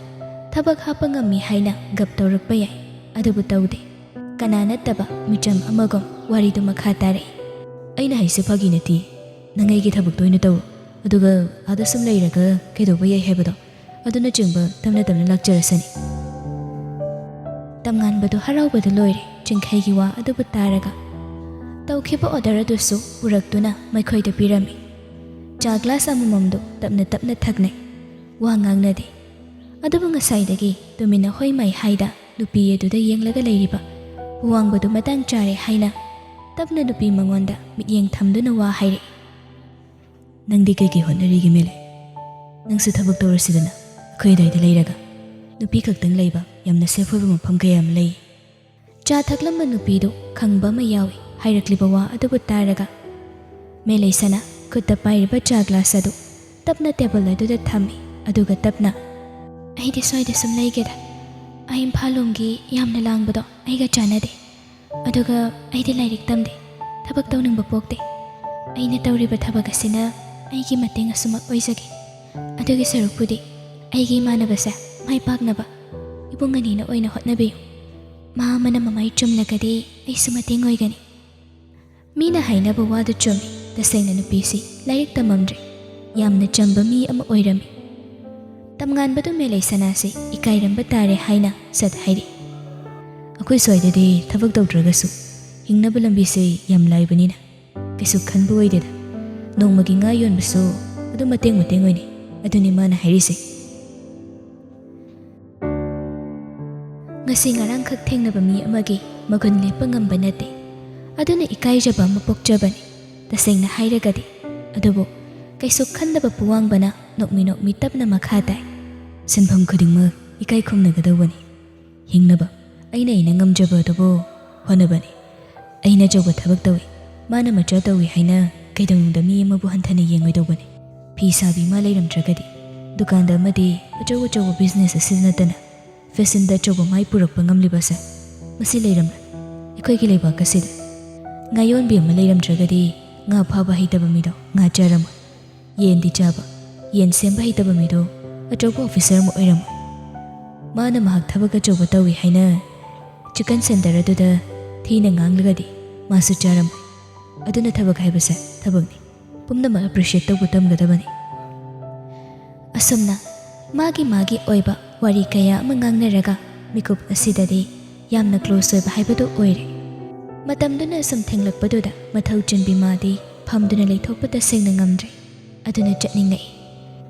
ꯊꯕꯛ ꯍꯥꯞꯄ ꯉꯝꯃꯤ" ꯍꯥꯏꯅ ꯒꯞ ꯇꯧꯔꯛꯄ ꯌꯥꯏ꯫ ꯑꯗꯨꯕꯨ ꯇꯧꯗꯦ꯫ ꯀꯅꯥ ꯅꯠꯇꯕ ꯃꯤꯆꯝ ꯑꯃꯒꯨꯝ ꯋꯥꯔꯤꯗꯨ ꯃꯈꯥ ꯇꯥꯔꯛꯏ꯫ "ꯑꯩꯅ ꯍꯥꯏꯁꯦ ꯐꯥꯒꯤ ꯅꯠꯇꯦ꯫ ꯅꯪ ꯑꯩꯒꯤ ꯊꯕꯛꯇꯣ ꯑꯣꯏꯅ ꯇꯧꯔꯣ, ꯑꯗꯨꯒ ꯑꯥꯗ ꯁꯨꯝ ꯂꯩꯔꯒ ꯀꯩꯗꯧꯕ ꯌꯥꯏ ꯍꯥꯏꯕꯗꯣ, ꯑꯗꯨꯅꯆꯤꯡꯕ ꯇꯞꯅ ꯇꯞꯅ ꯂꯥꯛꯆꯔꯁꯅꯤ"꯫ ꯇꯝꯉꯥꯟꯕꯗꯨ ꯍꯔꯥꯎꯕꯗ ꯂꯣꯏꯔꯦ ꯆꯤꯡꯈꯩꯒꯤ ꯋꯥ ꯑꯗꯨꯕꯨ ꯇꯥꯔꯒ꯫ ꯇꯧꯈꯤꯕ ꯑꯣꯔꯗꯔ ꯑꯗꯨꯁꯨ ꯄꯨꯔꯛꯇꯨꯅ ꯃꯈꯣꯏꯗ ꯄꯤꯔꯝꯃꯤ꯫ ꯆꯥ ꯒ꯭ꯂꯥꯁ ꯑꯃꯃꯝꯗꯨ ꯇꯞꯅ ꯇꯞꯅ ꯊꯛꯅꯩ꯫ ꯋꯥ ꯉꯥꯡꯅꯗꯦ꯫ ꯑꯗꯨꯕꯨ ꯉꯁꯥꯏꯗꯒꯤ ꯇꯨꯃꯤꯟꯅ ꯍꯣꯏ ꯃꯥꯏ ꯍꯥꯏꯗ ꯅꯨꯄꯤ ꯑꯗꯨꯗ ꯌꯦꯡꯂꯒ ꯂꯩꯔꯤꯕ ꯄꯨꯋꯥꯡꯕꯗꯨ ꯃꯇꯥꯡ ꯆꯥꯔꯦ ꯍꯥꯏꯅ ꯇꯞꯅ ꯅꯨꯄꯤ ꯃꯉꯣꯟꯗ ꯃꯤꯠꯌꯦꯡ ꯊꯝꯗꯨꯅ ꯋꯥ ꯍꯥꯏꯔꯛꯏ꯫ "ꯅꯪꯗꯤ ꯀꯩꯀꯩ ꯍꯣꯠꯅꯔꯤꯒꯦ, ꯃꯦꯂꯩ? ꯅꯪꯁꯨ ꯊꯕꯛ ꯇꯧꯔꯁꯤꯗꯅ, ꯑꯩꯈꯣꯏ ꯑꯗꯨꯋꯥꯏꯗ ꯂꯩꯔꯒ꯫ ꯅꯨꯄꯤ ꯈꯛꯇꯪ ꯂꯩꯕ ꯌꯥꯝꯅ ꯁꯦꯐ ꯑꯣꯏꯕ ꯃꯐꯝ ꯀꯌꯥ ꯑꯃ ꯂꯩ꯫" ꯆꯥ ꯊꯛꯂꯝꯕ ꯅꯨꯄꯤꯗꯨ ꯈꯪꯕ ꯑꯃ ꯌꯥꯎꯏ ꯍꯥꯏꯔꯛꯂꯤꯕ ꯋꯥ ꯑꯗꯨꯕꯨ ꯇꯥꯔꯒ, ꯃꯦꯂꯩꯁꯅꯥ ꯈꯨꯠꯇ ꯄꯥꯏꯔꯤꯕ ꯆꯥ ꯒ꯭ꯂꯥꯁ ꯑꯗꯨ ꯇꯞꯅ ꯇꯦꯕꯜ ꯑꯗꯨꯗ ꯊꯝꯃꯤ, ꯑꯗꯨꯒ ꯇꯞꯅ, "ꯑꯩꯗꯤ ꯁ꯭ꯋꯥꯏꯗ ꯁꯨꯝ ꯂꯩꯒꯦꯗ꯫ ꯑꯩ ꯏꯝꯐꯥꯜ ꯂꯣꯝꯒꯤ ꯌꯥꯝꯅ ꯂꯥꯡꯕꯗꯣ ꯑꯩꯒ ꯆꯥꯟꯅꯗꯦ꯫ ꯑꯗꯨꯒ ꯑꯩꯗꯤ ꯂꯥꯏꯔꯤꯛ ꯇꯝꯗꯦ, ꯊꯕꯛ ꯇꯧꯅꯤꯡꯕ ꯄꯣꯛꯇꯦ꯫ ꯑꯩꯅ ꯇꯧꯔꯤꯕ ꯊꯕꯛ ꯑꯁꯤꯅ ꯑꯩꯒꯤ ꯃꯇꯦꯡ ꯑꯁꯨꯃꯛ ꯑꯣꯏꯖꯒꯦ꯫ ꯑꯗꯨꯒꯤ ꯁꯔꯨꯛꯄꯨꯗꯤ ꯑꯩꯒꯤ ꯏꯃꯥꯟꯅꯕꯁꯦ ꯃꯥꯏ ꯄꯥꯛꯅꯕ ꯏꯕꯨꯡ ꯑꯅꯤꯅ ꯑꯣꯏꯅ ꯍꯣꯠꯅꯕꯤꯌꯨ꯫ ꯃꯥ ꯑꯃꯅ ꯃꯃꯥꯏ ꯆꯨꯝꯂꯒꯗꯤ ꯑꯩꯁꯨ ꯃꯇꯦꯡ ꯑꯣꯏꯒꯅꯤ꯫" ꯃꯤꯅ ꯍꯥꯏꯅꯕ ꯋꯥꯗꯨ ꯆꯨꯝꯃꯤ꯫ ꯇꯁꯦꯡꯅ ꯅꯨꯄꯤꯁꯤ ꯂꯥꯏꯔꯤꯛ ꯇꯝꯃꯝꯗ꯭ꯔꯦ꯫ ꯌꯥꯝꯅ ꯆꯝꯕ ꯃꯤ ꯑꯃ ꯑꯣꯏꯔꯝꯃꯤ꯫ ꯇꯝꯉꯥꯟꯕꯗꯨ ꯃꯦꯂꯩꯁꯅꯥꯁꯤ ꯏꯀꯥꯏꯔꯝꯕ ꯇꯥꯔꯦ ꯍꯥꯏꯅ ꯁꯠ ꯍꯥꯏꯔꯛꯏ꯫ "ꯑꯩꯈꯣꯏ ꯁ꯭ꯋꯥꯏꯗꯗꯤ ꯊꯕꯛ ꯇꯧꯗ꯭ꯔꯒꯁꯨ ꯍꯤꯡꯅꯕ ꯂꯝꯕꯤꯁꯦ ꯌꯥꯝ ꯂꯥꯏꯕꯅꯤꯅ ꯀꯩꯁꯨ ꯈꯟꯕ ꯑꯣꯏꯗꯦꯗ꯫ ꯅꯣꯡꯃꯒꯤ ꯉꯥ ꯌꯣꯟꯕꯁꯨ ꯑꯗꯨꯝ ꯃꯇꯦꯡ ꯃꯇꯦꯡ ꯑꯣꯏꯅꯩ꯫ ꯑꯗꯨꯅꯤ ꯃꯥꯅ ꯍꯥꯏꯔꯤꯁꯦ꯫" ꯉꯁꯤ ꯉꯔꯥꯡꯈꯛ ꯊꯦꯡꯅꯕ ꯃꯤ ꯑꯃꯒꯤ ꯃꯒꯨꯟ ꯂꯦꯞꯄ ꯉꯝꯕ ꯅꯠꯇꯦ꯫ ꯑꯗꯨꯅ ꯏꯀꯥꯏꯖꯕ ꯑꯃ ꯄꯣꯛꯆꯕꯅꯤ, ꯇꯁꯦꯡꯅ ꯍꯥꯏꯔꯒꯗꯤ꯫ ꯑꯗꯨꯕꯨ ꯀꯩꯁꯨ ꯈꯟꯗꯕ ꯄꯨꯋꯥꯡꯕꯅ ꯅꯣꯛꯃꯤ ꯅꯣꯛꯃꯤ ꯇꯞꯅ ꯃꯈꯥ ꯇꯥꯏ꯫ "ꯁꯤꯟꯐꯝ ꯈꯨꯗꯤꯡꯃꯛ ꯏꯀꯥꯏ ꯈꯨꯝꯅꯒꯗꯧꯕꯅꯤ꯫ ꯍꯤꯡꯅꯕ ꯑꯩꯅ ꯑꯩꯅ ꯉꯝꯖꯕ ꯑꯗꯨꯕꯨ ꯍꯣꯠꯅꯕꯅꯤ꯫ ꯑꯩꯅ ꯑꯆꯧꯕ ꯊꯕꯛ ꯇꯧꯏ, ꯃꯥꯅ ꯃꯆꯥ ꯇꯧꯏ ꯍꯥꯏꯅ ꯀꯩꯗꯧꯅꯨꯡꯗ ꯃꯤ ꯑꯃꯕꯨ ꯍꯟꯊꯅ ꯌꯦꯡꯉꯣꯏꯗꯧꯕꯅꯤ꯫ ꯐꯤ ꯁꯥꯕꯤ ꯃꯥ ꯂꯩꯔꯝꯗ꯭ꯔꯒꯗꯤ ꯗꯨꯀꯥꯟꯗ ꯑꯃꯗꯤ ꯑꯆꯧ ꯑꯆꯧꯕ ꯕꯤꯖꯤꯅꯦꯁ ꯑꯁꯤ ꯅꯠꯇꯅ ꯐꯦꯁꯟꯗ ꯑꯆꯧꯕ ꯃꯥꯏ ꯄꯨꯔꯛꯄ ꯉꯝꯂꯤꯕꯁꯦ ꯃꯁꯤ ꯂꯩꯔꯝꯂꯣꯏ꯫ ꯑꯩꯈꯣꯏꯒꯤ ꯂꯩꯕꯥꯛ ꯑꯁꯤꯗ ꯉꯥ ꯌꯣꯟꯕꯤ ꯑꯃ ꯂꯩꯔꯝꯗ꯭ꯔꯒꯗꯤ ꯉꯥ ꯐꯥꯕ ꯍꯩꯇꯕ ꯃꯤꯗꯣ ꯉꯥ ꯆꯥꯔꯝꯃꯣꯏ꯫ ꯌꯦꯟꯗꯤ ꯆꯥꯕ, ꯌꯦꯟ ꯁꯦꯝꯕ ꯍꯩꯇꯕ ꯃꯤꯗꯣ ꯑꯆꯧꯕ ꯑꯣꯐꯤꯁꯔ ꯑꯃ ꯑꯣꯏꯔꯝꯃꯣꯏ꯫ ꯃꯥꯅ ꯃꯍꯥꯛ ꯊꯕꯛ ꯑꯆꯧꯕ ꯇꯧꯏ ꯍꯥꯏꯅ ꯆꯤꯀꯟ ꯁꯦꯟꯇꯔ ꯑꯗꯨꯗ ꯊꯤꯅ ꯉꯥꯡꯂꯒꯗꯤ ꯃꯥꯁꯨ ꯆꯥꯔꯝꯃꯣꯏ꯫ ꯑꯗꯨꯅ ꯊꯕꯛ ꯍꯥꯏꯕꯁꯦ ꯊꯕꯛꯅꯤ, ꯄꯨꯝꯅꯃꯛ ꯑꯦꯄ꯭ꯔꯤꯁꯤꯌꯦꯠ ꯇꯧꯕ ꯇꯝꯒꯗꯕꯅꯤ꯫" ꯑꯁꯨꯝꯅ ꯃꯥꯒꯤ ꯃꯥꯒꯤ ꯑꯣꯏꯕ ꯋꯥꯔꯤ ꯀꯌꯥ ꯑꯃ ꯉꯥꯡꯅꯔꯒ ꯃꯤꯀꯨꯞ ꯑꯁꯤꯗꯗꯤ ꯌꯥꯝꯅ ꯀ꯭ꯂꯣꯁ ꯑꯣꯏꯕ ꯍꯥꯏꯕꯗꯨ ꯑꯣꯏꯔꯦ꯫ ꯃꯇꯝꯗꯨꯅ ꯁꯨꯝ ꯊꯦꯡꯂꯛꯄꯗꯨꯗ ꯃꯊꯧ ꯆꯤꯟꯕꯤ ꯃꯥꯗꯤ ꯐꯝꯗꯨꯅ ꯂꯩꯊꯣꯛꯄ ꯇꯁꯦꯡꯅ ꯉꯝꯗ꯭ꯔꯦ꯫ ꯑꯗꯨꯅ ꯆꯠꯅꯤꯡꯂꯛꯏ꯫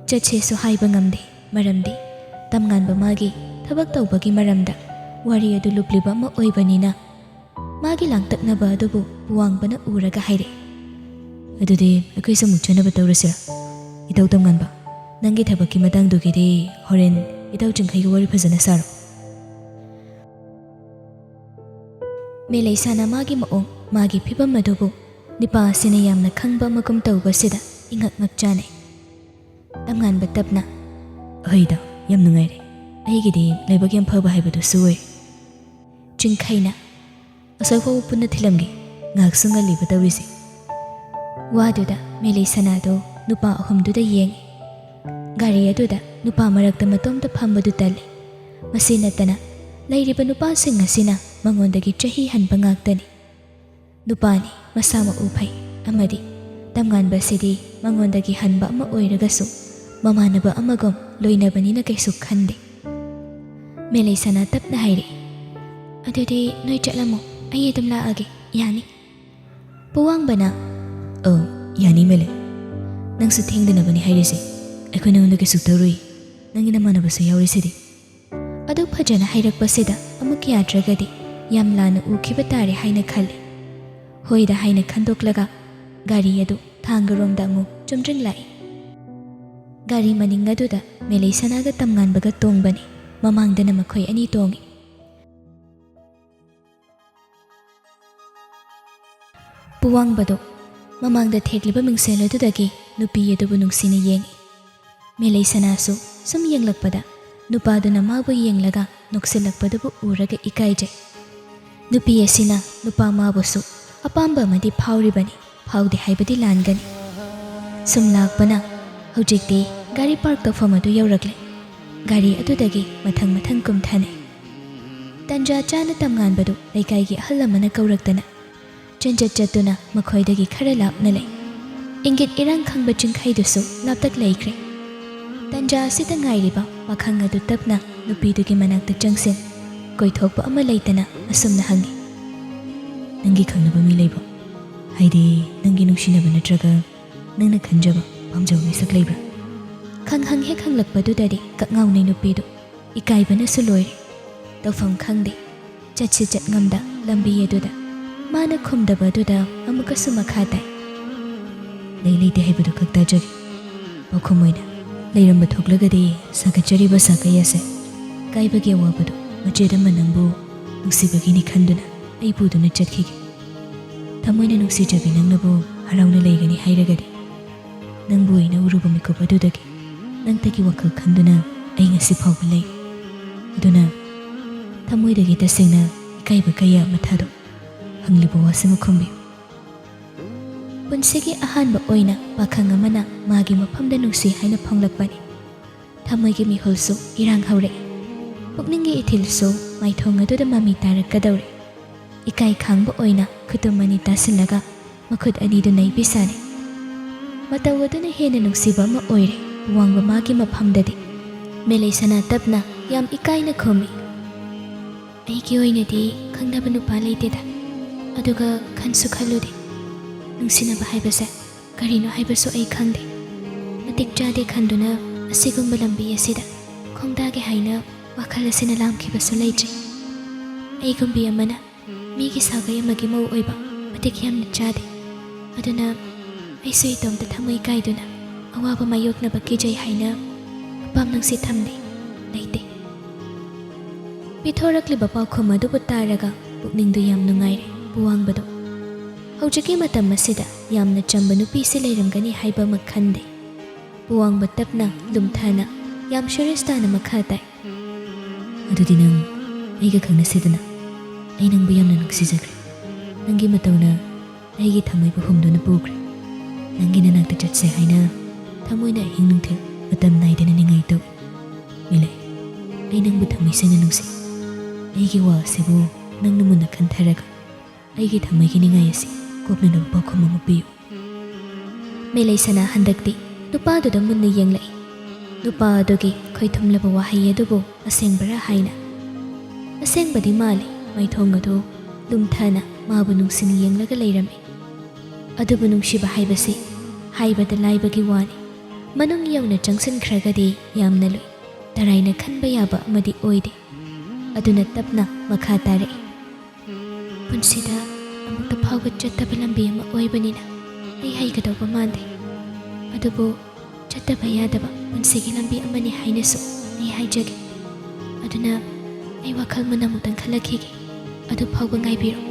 ꯆꯠꯁꯦꯁꯨ ꯍꯥꯏꯕ ꯉꯝꯗꯦ, ꯃꯔꯝꯗꯤ ꯇꯝꯉꯥꯟꯕ ꯃꯥꯒꯤ ꯊꯕꯛ ꯇꯧꯕꯒꯤ ꯃꯔꯝꯗ ꯋꯥꯔꯤ ꯑꯗꯨ ꯂꯨꯞꯂꯤꯕ ꯑꯃ ꯑꯣꯏꯕꯅꯤꯅ, ꯃꯥꯒꯤ ꯂꯥꯡꯇꯛꯅꯕ ꯑꯗꯨꯕꯨ ꯄꯨꯋꯥꯡꯕꯅ ꯎꯔꯒ ꯍꯥꯏꯔꯛꯏ, "ꯑꯗꯨꯗꯤ ꯑꯩꯈꯣꯏꯁꯨ ꯑꯃꯨꯛ ꯆꯠꯅꯕ ꯇꯧꯔꯁꯤꯔꯥ? ꯏꯇꯧ ꯇꯝꯉꯥꯟꯕ, ꯅꯪꯒꯤ ꯊꯕꯛꯀꯤ ꯃꯇꯥꯡꯗꯨꯒꯤꯗꯤ ꯍꯣꯔꯦꯟ ꯏꯇꯧ ꯆꯤꯡꯈꯩꯒ ꯋꯥꯔꯤ ꯐꯖꯅ ꯁꯥꯔꯣ꯫" ꯃꯦꯂꯩꯁꯥꯅ ꯃꯥꯒꯤ ꯃꯑꯣꯡ, ꯃꯥꯒꯤ ꯐꯤꯕꯝ ꯑꯗꯨꯕꯨ ꯅꯤꯄꯥ ꯑꯁꯤꯅ ꯌꯥꯝꯅ ꯈꯪꯕ ꯑꯃꯒꯨꯝ ꯇꯧꯕꯁꯤꯗ ꯏꯉꯛ ꯉꯛꯆꯥꯅꯩ꯫ ꯇꯝꯉꯥꯟꯕ ꯇꯞꯅ, "ꯑꯍꯩꯗ, ꯌꯥꯝ ꯅꯨꯡꯉꯥꯏꯔꯦ꯫ ꯑꯩꯒꯤꯗꯤ ꯂꯥꯏꯕꯛ ꯌꯥꯝ ꯐꯕ ꯍꯥꯏꯕꯗꯨꯁꯨ ꯑꯣꯏ꯫" ꯆꯤꯡꯈꯩꯅ, "ꯑꯁꯣꯏ ꯐꯥꯎꯕ ꯄꯨꯟꯅ ꯊꯤꯜꯂꯝꯒꯦ, ꯉꯥꯏꯍꯥꯛꯁꯨ ꯉꯜꯂꯤꯕ ꯇꯧꯔꯤꯁꯦ꯫" ꯋꯥꯗꯨꯗ ꯃꯦꯂꯩ ꯁꯅꯥꯗꯣ ꯅꯨꯄꯥ ꯑꯍꯨꯝꯗꯨꯗ ꯌꯦꯡꯉꯤ꯫ ꯒꯥꯔꯤ ꯑꯗꯨꯗ ꯅꯨꯄꯥ ꯃꯔꯛꯇ ꯃꯇꯣꯝꯇ ꯐꯝꯕꯗꯨ ꯇꯜꯂꯤ꯫ ꯃꯁꯤ ꯅꯠꯇꯅ ꯂꯩꯔꯤꯕ ꯅꯨꯄꯥꯁꯤꯡ ꯑꯁꯤꯅ ꯃꯉꯣꯟꯗꯒꯤ ꯆꯍꯤ ꯍꯟꯕ ꯉꯥꯛꯇꯅꯤ꯫ ꯅꯨꯄꯥꯅꯤ, ꯃꯁꯥ ꯃꯎ ꯐꯩ, ꯑꯃꯗꯤ ꯇꯝꯉꯥꯟꯕꯁꯤꯗꯤ ꯃꯉꯣꯟꯗꯒꯤ ꯍꯟꯕ ꯑꯃ ꯑꯣꯏꯔꯒꯁꯨ ꯃꯃꯥꯟꯅꯕ ꯑꯃꯒꯨꯝ ꯂꯣꯏꯅꯕꯅꯤꯅ ꯀꯩꯁꯨ ꯈꯟꯗꯦ꯫ ꯃꯦꯂꯩ ꯁꯅꯥ ꯇꯞꯅ ꯍꯥꯏꯔꯛꯏ, "ꯑꯗꯨꯗꯤ ꯅꯣꯏ ꯆꯠꯂꯝꯃꯣ, ꯑꯩ ꯑꯗꯨꯝ ꯂꯥꯛꯑꯒꯦ, ꯌꯥꯅꯤ?" ꯄꯨꯋꯥꯡꯕꯅ, "ꯑꯧ, ꯌꯥꯅꯤ ꯃꯦꯂꯩ꯫ ꯅꯪꯁꯨ ꯊꯦꯡꯗꯅꯕꯅꯤ ꯍꯥꯏꯔꯤꯁꯦ꯫ ꯑꯩꯈꯣꯏ ꯅꯉꯣꯟꯗ ꯀꯩꯁꯨ ꯇꯧꯔꯨꯏ꯫ ꯅꯪꯒꯤ ꯅꯃꯥꯟꯅꯕꯁꯨ ꯌꯥꯎꯔꯤꯁꯤꯗꯤ꯫" ꯑꯗꯨ ꯐꯖꯅ ꯍꯥꯏꯔꯛꯄꯁꯤꯗ ꯑꯃꯨꯛ ꯌꯥꯗ꯭ꯔꯒꯗꯤ ꯌꯥꯝ ꯂꯥꯟꯅ ꯎꯈꯤꯕ ꯇꯥꯔꯦ ꯍꯥꯏꯅ ꯈꯜꯂꯤ꯫ ꯍꯣꯏꯗ ꯍꯥꯏꯅ ꯈꯟꯗꯣꯛꯂꯒ ꯒꯥꯔꯤ ꯑꯗꯨ ꯊꯥꯡꯒꯔꯣꯝꯗ ꯑꯃꯨꯛ ꯆꯨꯝꯗ꯭ꯔꯤꯡꯂꯛꯏ꯫ ꯒꯥꯔꯤ ꯃꯅꯤꯡ ꯑꯗꯨꯗ ꯃꯦꯂꯩ ꯁꯅꯥꯒ ꯇꯝꯉꯥꯟꯕꯒ ꯇꯣꯡꯕꯅꯤ꯫ ꯃꯃꯥꯡꯗꯅ ꯃꯈꯣꯏ ꯑꯅꯤ ꯇꯣꯡꯉꯤ꯫ ꯄꯨꯋꯥꯡꯕꯗꯨ ꯃꯃꯥꯡꯗ ꯊꯦꯛꯂꯤꯕ ꯃꯤꯡꯁꯦꯜ ꯑꯗꯨꯗꯒꯤ ꯅꯨꯄꯤ ꯑꯗꯨꯕꯨ ꯅꯨꯡꯁꯤꯅ ꯌꯦꯡꯏ꯫ ꯃꯦꯂꯩ ꯁꯅꯥꯁꯨ ꯁꯨꯝ ꯌꯦꯡꯂꯛꯄꯗ ꯅꯨꯄꯥꯗꯨꯅ ꯃꯥꯕꯨ ꯌꯦꯡꯂꯒ ꯅꯣꯛꯁꯤꯜꯂꯛꯄꯗꯨꯕꯨ ꯎꯔꯒ ꯏꯀꯥꯏꯖꯩ꯫ ꯅꯨꯄꯤ ꯑꯁꯤꯅ ꯅꯨꯄꯥ ꯃꯥꯕꯨꯁꯨ ꯑꯄꯥꯝꯕ ꯑꯃꯗꯤ ꯐꯥꯎꯔꯤꯕꯅꯤ, ꯐꯥꯎꯗꯦ ꯍꯥꯏꯕꯗꯤ ꯂꯥꯟꯒꯅꯤ꯫ ꯁꯨꯝ ꯂꯥꯛꯄꯅ ꯍꯧꯖꯤꯛꯇꯤ ꯒꯥꯔꯤ ꯄꯥꯔꯛ ꯇꯧꯐꯝ ꯑꯗꯨ ꯌꯧꯔꯛꯂꯦ꯫ ꯒꯥꯔꯤ ꯑꯗꯨꯗꯒꯤ ꯃꯊꯪ ꯃꯊꯪ ꯀꯨꯝꯊꯅꯩ꯫ ꯇꯟꯖꯥ ꯆꯥꯅ ꯇꯝꯉꯥꯟꯕꯗꯨ ꯂꯩꯀꯥꯏꯒꯤ ꯑꯍꯜ ꯑꯃꯅ ꯀꯧꯔꯛꯇꯅ ꯆꯦꯟꯖꯠ ꯆꯠꯇꯨꯅ ꯃꯈꯣꯏꯗꯒꯤ ꯈꯔ ꯂꯥꯞꯅ ꯂꯩ꯫ ꯏꯪꯒꯤꯠ ꯏꯔꯥꯡ ꯈꯪꯕ ꯆꯤꯡꯈꯩꯗꯨꯁꯨ ꯂꯥꯞꯇꯛ ꯂꯩꯈ꯭ꯔꯦ꯫ ꯇꯟꯖꯥ ꯑꯁꯤꯗ ꯉꯥꯏꯔꯤꯕ ꯄꯥꯈꯪ ꯑꯗꯨ ꯇꯞꯅ ꯅꯨꯄꯤꯗꯨꯒꯤ ꯃꯅꯥꯛꯇ ꯆꯪꯁꯤꯟ, ꯀꯣꯏꯊꯣꯛꯄ ꯑꯃ ꯂꯩꯇꯅ ꯑꯁꯨꯝꯅ ꯍꯪꯉꯤ, "ꯅꯪꯒꯤ ꯈꯪꯅꯕ ꯃꯤ ꯂꯩꯕ꯭ꯔꯣ? ꯍꯥꯏꯗꯤ, ꯅꯪꯒꯤ ꯅꯨꯡꯁꯤꯅꯕ ꯅꯠꯇ꯭ꯔꯒ ꯅꯪꯅ ꯈꯟꯖꯕ, ꯄꯥꯝꯖꯕ ꯃꯤꯁꯛ ꯂꯩꯕ꯭ꯔꯥ?" ꯈꯪꯍꯪ ꯍꯦꯛ ꯍꯪꯂꯛꯄꯗꯨꯗꯗꯤ ꯀꯛꯉꯥꯎꯅꯩ ꯅꯨꯄꯤꯗꯨ꯫ ꯏꯀꯥꯏꯕꯅꯁꯨ ꯂꯣꯏꯔꯦ꯫ ꯇꯧꯐꯝ ꯈꯪꯗꯦ꯫ ꯆꯠꯁꯤ ꯆꯠ ꯉꯝꯗ ꯂꯝꯕꯤ ꯑꯗꯨꯗ ꯃꯥꯅ ꯈꯨꯝꯗꯕ ꯑꯗꯨꯗ ꯑꯃꯨꯛꯀꯁꯨ ꯃꯈꯥ ꯇꯥꯏ꯫ ꯂꯩ ꯂꯩꯇꯦ ꯍꯥꯏꯕꯗꯨ ꯈꯛ ꯇꯥꯖꯔꯤ꯫ ꯄꯥꯎꯈꯨꯝ ꯑꯣꯏꯅ ꯂꯩꯔꯝꯕ ꯊꯣꯛꯂꯒꯗꯤ ꯁꯥꯒꯠꯆꯔꯤꯕ ꯁꯥꯒꯩ ꯑꯁꯦ ꯀꯥꯏꯕꯒꯤ ꯑꯋꯥꯕꯗꯨ ꯃꯆꯦꯠ ꯑꯃ ꯅꯪꯕꯨ ꯅꯨꯡꯁꯤꯕꯒꯤꯅꯤ ꯈꯟꯗꯨꯅ ꯑꯩ ꯄꯨꯗꯨꯅ ꯆꯠꯈꯤꯒꯦ꯫ ꯊꯃꯣꯏꯅ ꯅꯨꯡꯁꯤꯖꯕꯤ ꯅꯪꯅꯕꯨ ꯍꯔꯥꯎꯅ ꯂꯩꯒꯅꯤ ꯍꯥꯏꯔꯒꯗꯤ ꯅꯪꯕꯨ ꯑꯩꯅ ꯎꯔꯨꯕ ꯃꯤꯀꯨꯞ ꯑꯗꯨꯗꯒꯤ ꯅꯪꯇꯒꯤ ꯋꯥꯈꯜ ꯈꯟꯗꯨꯅ ꯑꯩ ꯉꯁꯤ ꯐꯥꯎꯕ ꯂꯩ꯫ ꯑꯗꯨꯅ ꯊꯃꯣꯏꯗꯒꯤ ꯇꯁꯦꯡꯅ ꯏꯀꯥꯏꯕ ꯀꯌꯥ ꯑꯃ ꯊꯥꯗꯣꯛ ꯍꯪꯂꯤꯕ ꯋꯥꯁꯤꯃ ꯈꯨꯝꯕꯤꯌꯨ꯫ ꯄꯨꯟꯁꯤꯒꯤ ꯑꯍꯥꯟꯕ ꯑꯣꯏꯅ ꯄꯥꯈꯪ ꯑꯃꯅ ꯃꯥꯒꯤ ꯃꯐꯝꯗ ꯅꯨꯡꯁꯤ ꯍꯥꯏꯅ ꯐꯣꯡꯂꯛꯄꯅꯤ꯫ ꯊꯃꯣꯏꯒꯤ ꯃꯤꯍꯨꯜꯁꯨ ꯏꯔꯥꯡ ꯍꯧꯔꯛꯏ꯫ ꯄꯨꯛꯅꯤꯡꯒꯤ ꯏꯊꯤꯜꯁꯨ ꯃꯥꯏꯊꯣꯡ ꯑꯗꯨꯗ ꯃꯃꯤ ꯇꯥꯔꯛꯀꯗꯧꯔꯦ꯫ ꯏꯀꯥꯏ ꯈꯥꯡꯕ ꯑꯣꯏꯅ ꯈꯨꯇꯨꯝ ꯑꯅꯤ ꯇꯥꯁꯤꯜꯂꯒ ꯃꯈꯨꯠ ꯑꯅꯤꯗꯨ ꯅꯩꯕꯤ ꯁꯥꯅꯩ꯫ ꯃꯇꯧ ꯑꯗꯨꯅ ꯍꯦꯟꯅ ꯅꯨꯡꯁꯤꯕ ꯑꯃ ꯑꯣꯏꯔꯦ꯫ ꯋꯥꯡꯕ ꯃꯥꯒꯤ ꯃꯐꯝꯗꯗꯤ ꯃꯦꯂꯩ ꯁꯅꯥ ꯇꯞꯅ ꯌꯥꯝ ꯏꯀꯥꯏꯅ ꯈꯨꯝꯃꯤ꯫ ꯑꯩꯒꯤ ꯑꯣꯏꯅꯗꯤ ꯈꯪꯅꯕ ꯅꯨꯄꯥ ꯂꯩꯇꯦꯗ꯫ ꯑꯗꯨꯒ ꯈꯟꯁꯨ ꯈꯜꯂꯨꯗꯦ꯫ ꯅꯨꯡꯁꯤꯅꯕ ꯍꯥꯏꯕꯁꯦ ꯀꯔꯤꯅꯣ ꯍꯥꯏꯕꯁꯨ ꯑꯩ ꯈꯪꯗꯦ꯫ ꯃꯇꯤꯛ ꯆꯥꯗꯦ ꯈꯟꯗꯨꯅ ꯑꯁꯤꯒꯨꯝꯕ ꯂꯝꯕꯤ ꯑꯁꯤꯗ ꯈꯣꯡꯗꯥꯒꯦ ꯍꯥꯏꯅ ꯋꯥꯈꯜ ꯑꯁꯤꯅ ꯂꯥꯝꯈꯤꯕꯁꯨ ꯂꯩꯇ꯭ꯔꯤ꯫ ꯑꯩꯒꯨꯝꯕꯤ ꯑꯃꯅ ꯃꯤꯒꯤ ꯁꯥꯒꯩ ꯑꯃꯒꯤ ꯃꯧ ꯑꯣꯏꯕ ꯃꯇꯤꯛ ꯌꯥꯝꯅ ꯆꯥꯗꯦ꯫ ꯑꯗꯨꯅ ꯑꯩꯁꯨ ꯏꯇꯣꯝꯇ ꯊꯃꯣꯏ ꯀꯥꯏꯗꯨꯅ ꯑꯋꯥꯕ ꯃꯥꯌꯣꯛꯅꯕ ꯀꯤꯖꯩ ꯍꯥꯏꯅ ꯑꯄꯥꯝ ꯅꯨꯡꯁꯤ ꯊꯝꯂꯤ꯫ ꯂꯩꯇꯦ꯫ ꯄꯤꯊꯣꯔꯛꯂꯤꯕ ꯄꯥꯎꯈꯨꯝ ꯑꯗꯨꯕꯨ ꯇꯥꯔꯒ ꯄꯨꯛꯅꯤꯡꯗꯨ ꯌꯥꯝ ꯅꯨꯡꯉꯥꯏꯔꯦ ꯄꯨꯋꯥꯡꯕꯗꯨ꯫ ꯍꯧꯖꯤꯛꯀꯤ ꯃꯇꯝ ꯑꯁꯤꯗ ꯌꯥꯝꯅ ꯆꯝꯕ ꯅꯨꯄꯤꯁꯤ ꯂꯩꯔꯝꯒꯅꯤ ꯍꯥꯏꯕ ꯑꯃ ꯈꯟꯗꯦ꯫ ꯄꯨꯋꯥꯡꯕ ꯇꯞꯅ, ꯂꯨꯝꯊꯅ, ꯌꯥꯝ ꯁꯤꯔꯤꯌꯁ ꯇꯥꯅ ꯃꯈꯥ ꯇꯥꯏ꯫ ꯑꯗꯨꯗꯤ ꯅꯪ ꯑꯩꯒ ꯈꯪꯅꯁꯤꯗꯅ꯫ ꯑꯩ ꯅꯪꯕꯨ ꯌꯥꯝꯅ ꯅꯨꯡꯁꯤꯖꯈ꯭ꯔꯦ꯫ ꯅꯪꯒꯤ ꯃꯇꯧꯅ ꯑꯩꯒꯤ ꯊꯃꯣꯏꯕꯨ ꯍꯨꯝꯗꯨꯅ ꯄꯨꯈ꯭ꯔꯦ꯫ ꯅꯪꯒꯤ ꯅꯅꯥꯛꯇ ꯆꯠꯁꯦ ꯍꯥꯏꯅ ꯊꯃꯣꯏꯅ ꯑꯍꯤꯡ ꯅꯨꯡꯊꯤꯜ ꯃꯇꯝ ꯅꯥꯏꯗꯅ ꯅꯤꯡꯉꯥꯏ ꯇꯧꯏ꯫ ꯃꯤꯂꯩ, ꯑꯩ ꯅꯪꯕꯨ ꯊꯃꯣꯏ ꯁꯦꯡꯅ ꯅꯨꯡꯁꯤ꯫ ꯑꯩꯒꯤ ꯋꯥ ꯑꯁꯤꯕꯨ ꯅꯪꯅ ꯃꯨꯟꯅ ꯈꯟꯊꯔꯒ ꯑꯩꯒꯤ ꯊꯃꯣꯏꯒꯤ ꯅꯤꯡꯉꯥꯏ ꯑꯁꯤ ꯀꯣꯛꯅꯅꯕ ꯄꯥꯎꯈꯨꯝ ꯑꯃ ꯄꯤꯌꯨ꯫ ꯃꯦꯂꯩ ꯁꯅꯥ ꯍꯟꯗꯛꯇꯤ ꯅꯨꯄꯥꯗꯨꯗ ꯃꯨꯟꯅ ꯌꯦꯡꯂꯛꯏ꯫ ꯅꯨꯄꯥ ꯑꯗꯨꯒꯤ ꯈꯣꯏꯊꯨꯝꯂꯕ ꯋꯥꯍꯩ ꯑꯗꯨꯕꯨ ꯑꯁꯦꯡꯕꯔꯥ ꯍꯥꯏꯅ꯫ ꯑꯁꯦꯡꯕꯗꯤ ꯃꯥꯜꯂꯤ꯫ ꯃꯥꯏꯊꯣꯡ ꯑꯗꯨ ꯂꯨꯝꯊꯅ ꯃꯥꯕꯨ ꯅꯨꯡꯁꯤꯅ ꯌꯦꯡꯂꯒ ꯂꯩꯔꯝꯃꯤ꯫ ꯑꯗꯨꯕꯨ ꯅꯨꯡꯁꯤꯕ ꯍꯥꯏꯕꯁꯤ ꯍꯥꯏꯕꯗ ꯂꯥꯏꯕꯒꯤ ꯋꯥꯅꯤ꯫ ꯃꯅꯨꯡ ꯌꯧꯅ ꯆꯪꯁꯤꯟꯈ꯭ꯔꯒꯗꯤ ꯌꯥꯝꯅ ꯂꯨꯏ, ꯇꯔꯥꯏꯅ ꯈꯟꯕ ꯌꯥꯕ ꯑꯃꯗꯤ ꯑꯣꯏꯗꯦ꯫ ꯑꯗꯨꯅ ꯇꯞꯅ ꯃꯈꯥ ꯇꯥꯔꯛꯏ꯫ ꯄꯨꯟꯁꯤꯗ ꯑꯃꯨꯛꯇ ꯐꯥꯎꯕ ꯆꯠꯇꯕ ꯂꯝꯕꯤ ꯑꯃ ꯑꯣꯏꯕꯅꯤꯅ ꯑꯩ ꯍꯩꯒꯗꯧꯕ ꯃꯥꯟꯗꯦ꯫ ꯑꯗꯨꯕꯨ ꯆꯠꯇꯕ ꯌꯥꯗꯕ ꯄꯨꯟꯁꯤꯒꯤ ꯂꯝꯕꯤ ꯑꯃꯅꯤ ꯍꯥꯏꯅꯁꯨ ꯑꯩ ꯍꯥꯏꯖꯒꯦ꯫ ꯑꯗꯨꯅ ꯑꯩ ꯋꯥꯈꯜ ꯃꯨꯟꯅ ꯑꯃꯨꯛꯇꯪ ꯈꯜꯂꯛꯈꯤꯒꯦ꯫ ꯑꯗꯨ ꯐꯥꯎꯕ ꯉꯥꯏꯕꯤꯔꯣ꯫